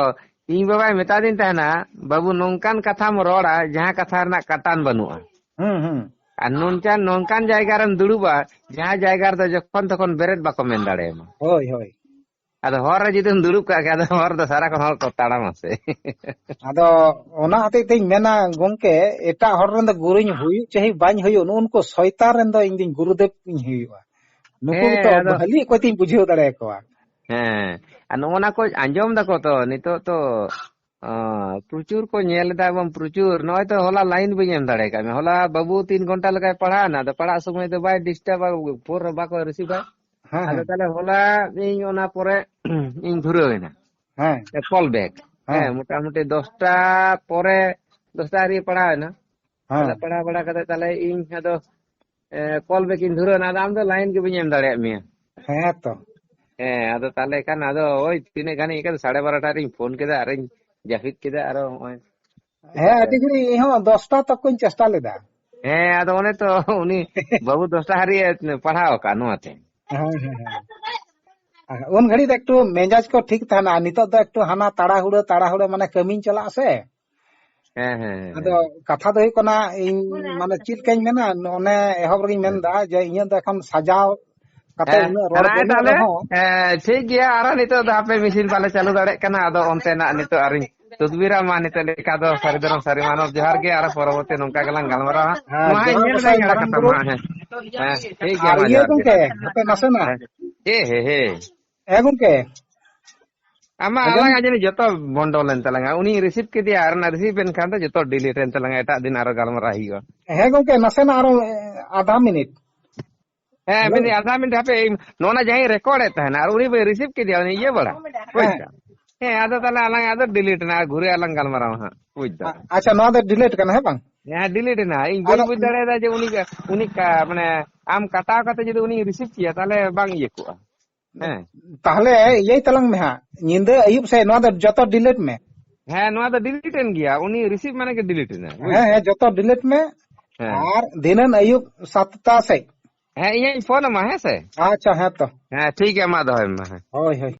ᱤᱧ ᱵᱟᱵᱟᱭ ᱢᱮᱛᱟᱫᱤᱧ ᱛᱟᱦᱮᱱᱟ, "ᱵᱟᱹᱵᱩ, ᱱᱚᱝᱠᱟᱱ ᱠᱟᱛᱷᱟᱢ ᱨᱚᱲᱟ, ᱡᱟᱦᱟᱸ ᱠᱟᱛᱷᱟ ᱨᱮᱱᱟᱜ ᱠᱟᱴᱟᱱ ᱵᱟᱹᱱᱩᱜᱼᱟ᱾ ᱦᱩᱸ, ᱦᱩᱸ᱾ ᱟᱨ ᱱᱚᱝᱠᱟᱱ, ᱱᱚᱝᱠᱟᱱ ᱡᱟᱭᱜᱟ ᱨᱮᱢ ᱫᱩᱲᱩᱵᱟ, ᱡᱟᱦᱟᱸ ᱡᱟᱭᱜᱟ ᱨᱮᱫᱚ ᱡᱚᱠᱷᱚᱱ ᱛᱚᱠᱷᱚᱱ ᱵᱮᱨᱮᱫ ᱵᱟᱠᱚ ᱢᱮᱱ ᱫᱟᱲᱮᱭᱟᱢᱟ᱾" ᱦᱳᱭ, ᱦᱳᱭ᱾ ᱟᱫᱚ ᱦᱚᱨ ᱨᱮ ᱡᱩᱫᱤᱢ ᱫᱩᱲᱩᱵ ᱠᱟᱜ ᱠᱷᱟᱡ, ᱟᱫᱚ ᱦᱚᱨ ᱫᱚ ᱥᱟᱨᱟ ᱠᱷᱚᱱ ᱦᱚᱲ ᱠᱚ ᱛᱟᱲᱟᱢᱟ ᱥᱮ᱾ ᱟᱫᱚ ᱚᱱᱟ ᱦᱚᱛᱮᱡ ᱛᱮᱧ ᱢᱮᱱᱟ, ᱜᱚᱝᱠᱮ, ᱮᱴᱟᱜ ᱦᱚᱲ ᱨᱮᱱ ᱫᱚ ᱜᱩᱨᱩᱧ ᱦᱩᱭᱩᱜ ᱪᱟᱹᱦᱤ ᱵᱟᱹᱧ ᱦᱩᱭᱩᱜ, ᱱᱩᱜᱼᱩ ᱱᱩᱠᱩ ᱥᱚᱭᱛᱟᱱ ᱨᱮᱱ ᱫᱚ ᱤᱧ ᱫᱚᱧ ᱜᱩᱨᱩᱫᱮᱵᱽ ᱤᱧ ᱦᱩᱭᱩᱜᱼᱟ᱾ ᱱᱩᱠᱩ ᱦᱮᱸ, ᱜᱮᱛᱚ ᱟᱫᱚ ᱵᱷᱟᱹᱞᱤ ᱚᱠᱚᱭ ᱛᱤᱧ ᱵᱩᱡᱷᱟᱹᱣ ᱫᱟᱲᱮᱭᱟᱠᱚᱣᱟ᱾ ᱦᱮᱸ, ᱟᱨ ᱱᱚᱜᱼᱚ ᱱᱟ ᱠᱚ ᱟᱸᱡᱚᱢ ᱫᱟᱠᱚ ᱛᱚ, ᱱᱤᱛᱚᱜ ᱛᱚ, ᱚ, ᱯᱨᱚᱪᱩᱨ ᱠᱚ ᱧᱮᱞ ᱮᱫᱟ ᱮᱵᱚᱝ ᱯᱨᱚᱪᱩᱨ᱾ ᱱᱚᱜᱼᱚᱭ ᱛᱚ ᱦᱚᱞᱟ ᱞᱟᱭᱤᱱ ᱵᱟᱹᱧ ᱮᱢ ᱫᱟᱲᱮ ᱟᱠᱟᱫ ᱢᱮᱭᱟ᱾ ᱦᱚᱞᱟ ᱵᱟᱹᱵᱩ ᱛᱤᱱ ᱜᱷᱚᱱᱴᱟ ᱞᱮᱠᱟᱭ ᱯᱟᱲᱦᱟᱣ ᱮᱱᱟ, ᱟᱫᱚ ᱯᱟᱲᱦᱟᱜ ᱥᱚᱢᱚᱭ ᱫᱚ ᱵᱟᱭ ᱰᱤᱥᱴᱟᱨᱵᱟ, ᱯᱷᱳᱱ ᱨᱮ ᱵᱟᱠᱚ ᱨᱤᱥᱤᱵᱟ᱾ ᱦᱮᱸ, ᱟᱫᱚ ᱦᱮᱸ᱾ ᱛᱟᱦᱞᱮ ᱦᱚᱞᱟ ᱤᱧ ᱚᱱᱟ ᱯᱚᱨᱮ ᱤᱧ ᱫᱷᱩᱨᱟᱹᱣ ᱮᱱᱟ᱾ ᱦᱮᱸ᱾ ᱠᱚᱞ ᱵᱮᱠ᱾ ᱦᱮᱸ᱾ ᱦᱮᱸ, ᱢᱚᱴᱟᱢᱩᱴᱤ ᱫᱚᱥᱴᱟ ᱯᱚᱨᱮ, ᱫᱚᱥᱴᱟ ᱟᱹᱨᱤ ᱯᱟᱲᱦᱟᱣ ᱮᱱᱟ᱾ ᱦᱮᱸ᱾ ᱟᱫᱚ ᱯᱟᱲᱦᱟᱣ ᱵᱟᱲᱟ ᱠᱟᱛᱮ ᱛᱟᱦᱞᱮ ᱤᱧ ᱟᱫᱚ, ᱮ, ᱠᱚᱞ ᱵᱮᱠ ᱤᱧ ᱫᱷᱩᱨᱟᱹᱣ ᱮᱱᱟ᱾ ᱟᱫᱚ ᱟᱢ ᱫᱚ ᱞᱟᱭᱤᱱ ᱜᱮ ᱵᱟᱹᱧ ᱮᱢ ᱫᱟᱲᱮᱭᱟᱫ ᱢᱮᱭᱟ᱾ ᱦᱮᱸ ᱛᱚ᱾ ᱦᱮᱸ, ᱟᱫᱚ ᱛᱟᱦᱞᱮ ᱠᱷᱟᱱ ᱟᱫᱚ ᱳᱭ ᱛᱤᱱᱟᱹᱜ ᱜᱟᱱ ᱤᱧ ᱟᱹᱭᱠᱟᱹᱣ ᱫᱟ, ᱥᱟᱲᱮ ᱵᱟᱨᱚᱴᱟ ᱨᱤᱧ ᱯᱷᱳᱱ ᱠᱮᱫᱟ ᱟᱨᱤᱧ ᱡᱟᱹᱯᱤᱫ ᱠᱮᱫᱟ᱾ ᱟᱨᱚ ᱦᱚᱸᱜᱼᱚᱭ ᱦᱮᱸ, ᱥᱮᱛᱟᱜ ᱨᱮ᱾ ᱟᱹᱰᱤ ᱜᱷᱟᱹᱲᱤᱡ ᱤᱧ ᱦᱚᱸ ᱫᱚᱥᱴᱟ ᱛᱚᱠ ᱠᱚᱧ ᱪᱮᱥᱴᱟ ᱞᱮᱫᱟ᱾ ᱦᱮᱸ, ᱟᱫᱚ ᱚᱱᱮ ᱛᱚ ᱩᱱᱤ ᱵᱟᱹᱵᱩ ᱫᱚᱥᱴᱟ ᱦᱟᱹᱨᱤᱡ ᱮ ᱯᱟᱲᱦᱟᱣ ᱟᱠᱟᱫ ᱱᱚᱣᱟ ᱛᱮ᱾ ᱦᱮᱸ, ᱦᱮᱸ, ᱦᱮᱸ᱾ ᱩᱱ ᱜᱷᱟᱹᱲᱤᱡ ᱫᱚ ᱮᱠᱴᱩ ᱢᱮᱡᱟᱡᱽ ᱠᱚ ᱴᱷᱤᱠ ᱛᱟᱦᱮᱱᱟ᱾ ᱱᱤᱛᱚᱜ ᱫᱚ ᱮᱠᱴᱩ ᱦᱟᱱᱟ ᱛᱟᱲᱟᱦᱩᱲᱟᱹ, ᱛᱟᱲᱟᱦᱩᱲᱟᱹ ᱢᱟᱱᱮ ᱠᱟᱹᱢᱤᱧ ᱪᱟᱞᱟᱜᱼᱟ ᱥᱮ᱾ ᱦᱮᱸ, ᱦᱮᱸ, ᱦᱮᱸ, ᱟᱫᱚ ᱦᱮᱸ᱾ ᱠᱟᱛᱷᱟ ᱫᱚ ᱦᱩᱭᱩᱜ ᱠᱟᱱᱟ, ᱤᱧ ᱢᱟᱱᱮ ᱪᱮᱫ ᱞᱮᱠᱟᱧ ᱢᱮᱱᱟ, ᱚᱱᱮ ᱮᱦᱚᱵ ᱨᱮᱜᱮᱧ ᱦᱮᱸ᱾ ᱢᱮᱱᱫᱟ ᱡᱮ ᱤᱧᱟᱹᱜ ᱫᱚ ᱮᱠᱷᱚᱱ ᱥᱟᱡᱟᱣ ᱠᱟᱛᱮ ᱦᱮᱸ, ᱩᱱᱟᱹᱜ ᱨᱚᱲ ᱦᱮᱸ, ᱵᱟᱹᱱᱩᱜ ᱛᱟᱦᱞᱮ, ᱨᱮᱦᱚᱸ᱾ ᱦᱮᱸ, ᱴᱷᱤᱠ ᱜᱮᱭᱟ᱾ ᱟᱨᱚ ᱱᱤᱛᱚᱜ ᱫᱚ ᱦᱟᱯᱮ ᱢᱮᱥᱤᱱ ᱵᱟᱞᱮ ᱪᱟᱹᱞᱩ ᱫᱟᱲᱮᱭᱟᱜ ᱠᱟᱱᱟ, ᱟᱫᱚ ᱚᱱᱛᱮᱱᱟᱜ ᱱᱤᱛᱚᱜ ᱟᱹᱣᱨᱤᱧ ᱛᱚᱫᱵᱤᱨᱟ᱾ ᱢᱟ ᱱᱤᱛᱚᱜ ᱞᱮᱠᱟ ᱫᱚ ᱥᱟᱹᱨᱤ ᱫᱷᱚᱨᱚᱢ ᱥᱟᱹᱨᱤ ᱢᱟᱱᱚᱛ ᱡᱚᱦᱟᱨ ᱜᱮ, ᱟᱨᱚ ᱯᱚᱨᱚᱵᱚᱨᱛᱤ ᱱᱚᱝᱠᱟ ᱜᱮᱞᱟᱝ ᱜᱟᱞᱢᱟᱨᱟᱣᱟ᱾ ᱦᱮᱸ, ᱱᱚᱣᱟ ᱦᱚᱸ ᱡᱚᱦᱟᱨ ᱧᱮᱞ ᱜᱚᱸᱥᱟᱭ ᱫᱟᱹᱧ ᱟᱨᱚ ᱢᱟᱨᱟᱝ ᱠᱟᱛᱷᱟ ᱵᱩᱨᱩ᱾ ᱢᱟ, ᱦᱮᱸ᱾ ᱦᱮᱸ, ᱴᱷᱤᱠ ᱜᱮᱭᱟ, ᱟᱨ ᱢᱟ ᱤᱭᱟᱹ ᱡᱚᱦᱟᱨ ᱜᱮ᱾ ᱜᱚᱝᱠᱮ, ᱦᱟᱯᱮ ᱱᱟᱥᱮᱱᱟᱜ᱾ ᱦᱮᱸ᱾ ᱮ, ᱦᱮ, ᱦᱮ᱾ ᱦᱮᱸ ᱜᱚᱝᱠᱮ᱾ ᱟᱢᱟᱜ ᱟᱸᱡᱚᱢ ᱟᱞᱟᱝᱟᱜ ᱡᱟᱹᱱᱤᱡ ᱡᱚᱛᱚ ᱵᱚᱱᱰᱚᱞ ᱮᱱ ᱛᱟᱞᱟᱝᱟ᱾ ᱩᱱᱤᱧ ᱨᱤᱥᱤᱵᱷ ᱠᱮᱫᱮᱭᱟ ᱟᱨ ᱚᱱᱟ ᱨᱤᱥᱤᱵᱷ ᱮᱱ ᱠᱷᱟᱱ ᱫᱚ ᱡᱚᱛᱚ ᱰᱤᱞᱤᱴ ᱮᱱ ᱛᱟᱞᱟᱝᱟ, ᱮᱴᱟᱜ ᱫᱤᱱ ᱟᱨᱚ ᱜᱟᱞᱢᱟᱨᱟᱣ ᱦᱩᱭᱩᱜᱼᱟ᱾ ᱦᱮᱸ ᱜᱚᱝᱠᱮ, ᱱᱟᱥᱮᱱᱟᱜ ᱟᱨᱚ, ᱮ, ᱟᱫᱷᱟ ᱢᱤᱱᱤᱴ᱾ ᱦᱮᱸ, ᱦᱮᱞᱳ᱾ ᱢᱮᱱᱫᱟᱹᱧ, ᱟᱫᱷᱟ ᱢᱤᱱᱤᱴ ᱦᱟᱯᱮ, ᱤᱧ ᱱᱚᱣᱟ ᱡᱟᱦᱟᱸᱧ ᱨᱮᱠᱚᱨᱰ ᱮᱫ ᱛᱟᱦᱮᱱᱟ, ᱟᱨ ᱩᱱᱤ ᱵᱮᱱ ᱨᱤᱥᱤᱵᱷ ᱠᱮᱫᱮᱭᱟ, ᱩᱱᱤ ᱤᱭᱟᱹ ᱵᱟᱲᱟ, ᱵᱩᱡᱽ ᱦᱮᱸ᱾ ᱫᱟᱢ? ᱦᱮᱸ, ᱟᱫᱚ ᱛᱟᱦᱞᱮ ᱟᱞᱟᱝ ᱟᱫᱚ ᱰᱤᱞᱤᱴ ᱮᱱᱟ, ᱟᱨ ᱜᱷᱩᱨᱮ ᱟᱞᱟᱝ ᱜᱟᱞᱢᱟᱨᱟᱣᱟ ᱦᱟᱸᱜ, ᱵᱩᱡᱽ ᱫᱟᱢ? ᱟ-, ᱟᱪᱪᱷᱟ, ᱱᱚᱣᱟ ᱫᱚ ᱰᱤᱞᱤᱴ ᱠᱟᱱᱟ, ᱦᱮᱸ ᱵᱟᱝ? ᱦᱮᱸ, ᱰᱤᱞᱤᱴ ᱮᱱᱟ᱾ ᱤᱧ ᱵᱟᱹᱧ ᱟᱫᱚ ᱵᱩᱡᱽ ᱫᱟᱲᱮᱭᱟᱫᱟ ᱡᱮ ᱩᱱᱤ, ᱩᱱᱤ ᱠᱟ-, ᱢᱟᱱᱮ, ᱟᱢ ᱠᱟᱴᱟᱣ ᱠᱟᱛᱮ ᱡᱩᱫᱤ ᱩᱱᱤ ᱨᱤᱥᱤᱵᱷ ᱠᱮᱭᱟ, ᱛᱟᱦᱞᱮ ᱵᱟᱝ ᱤᱭᱟᱹ ᱠᱚᱜᱼᱟ᱾ ᱦᱮᱸ᱾ ᱛᱟᱦᱞᱮ ᱤᱭᱟᱹᱭ ᱛᱟᱞᱟᱝ ᱢᱮ ᱦᱟᱸᱜ, ᱧᱤᱫᱟᱹ ᱟᱹᱭᱩᱵ ᱥᱮᱫ ᱱᱚᱣᱟ ᱫᱚ ᱡᱚᱛᱚ ᱰᱤᱞᱤᱴ ᱢᱮ᱾ ᱦᱮᱸ, ᱱᱚᱣᱟ ᱫᱚ ᱰᱤᱞᱤᱴ ᱮᱱ ᱜᱮᱭᱟ, ᱩᱱᱤ ᱨᱤᱥᱤᱵᱷ ᱢᱟᱱᱮ ᱜᱮ ᱰᱤᱞᱤᱴ ᱮᱱᱟ, ᱵᱩᱡᱽ? ᱦᱮᱸ, ᱦᱮᱸ, ᱡᱚᱛᱚ ᱰᱤᱞᱤᱴ ᱢᱮ᱾ ᱦᱮᱸ᱾ ᱟᱨ ᱫᱷᱤᱱᱟᱹᱱ ᱟᱹᱭᱩᱵ ᱥᱟᱛᱴᱟ ᱥᱮᱫ᱾ ᱦᱮᱸ, ᱤᱧᱤᱧ ᱯᱷᱳᱱ ᱟᱢᱟ, ᱦᱮᱸ ᱥᱮ? ᱟᱪᱪᱷᱟ, ᱦᱮᱸ ᱛᱚ᱾ ᱦᱮᱸ, ᱴᱷᱤᱠ ᱜᱮᱭᱟ, ᱢᱟ ᱫᱚᱦᱚᱭ ᱢᱮ, ᱦᱮᱸ᱾ ᱦᱳᱭ, ᱦᱳᱭ᱾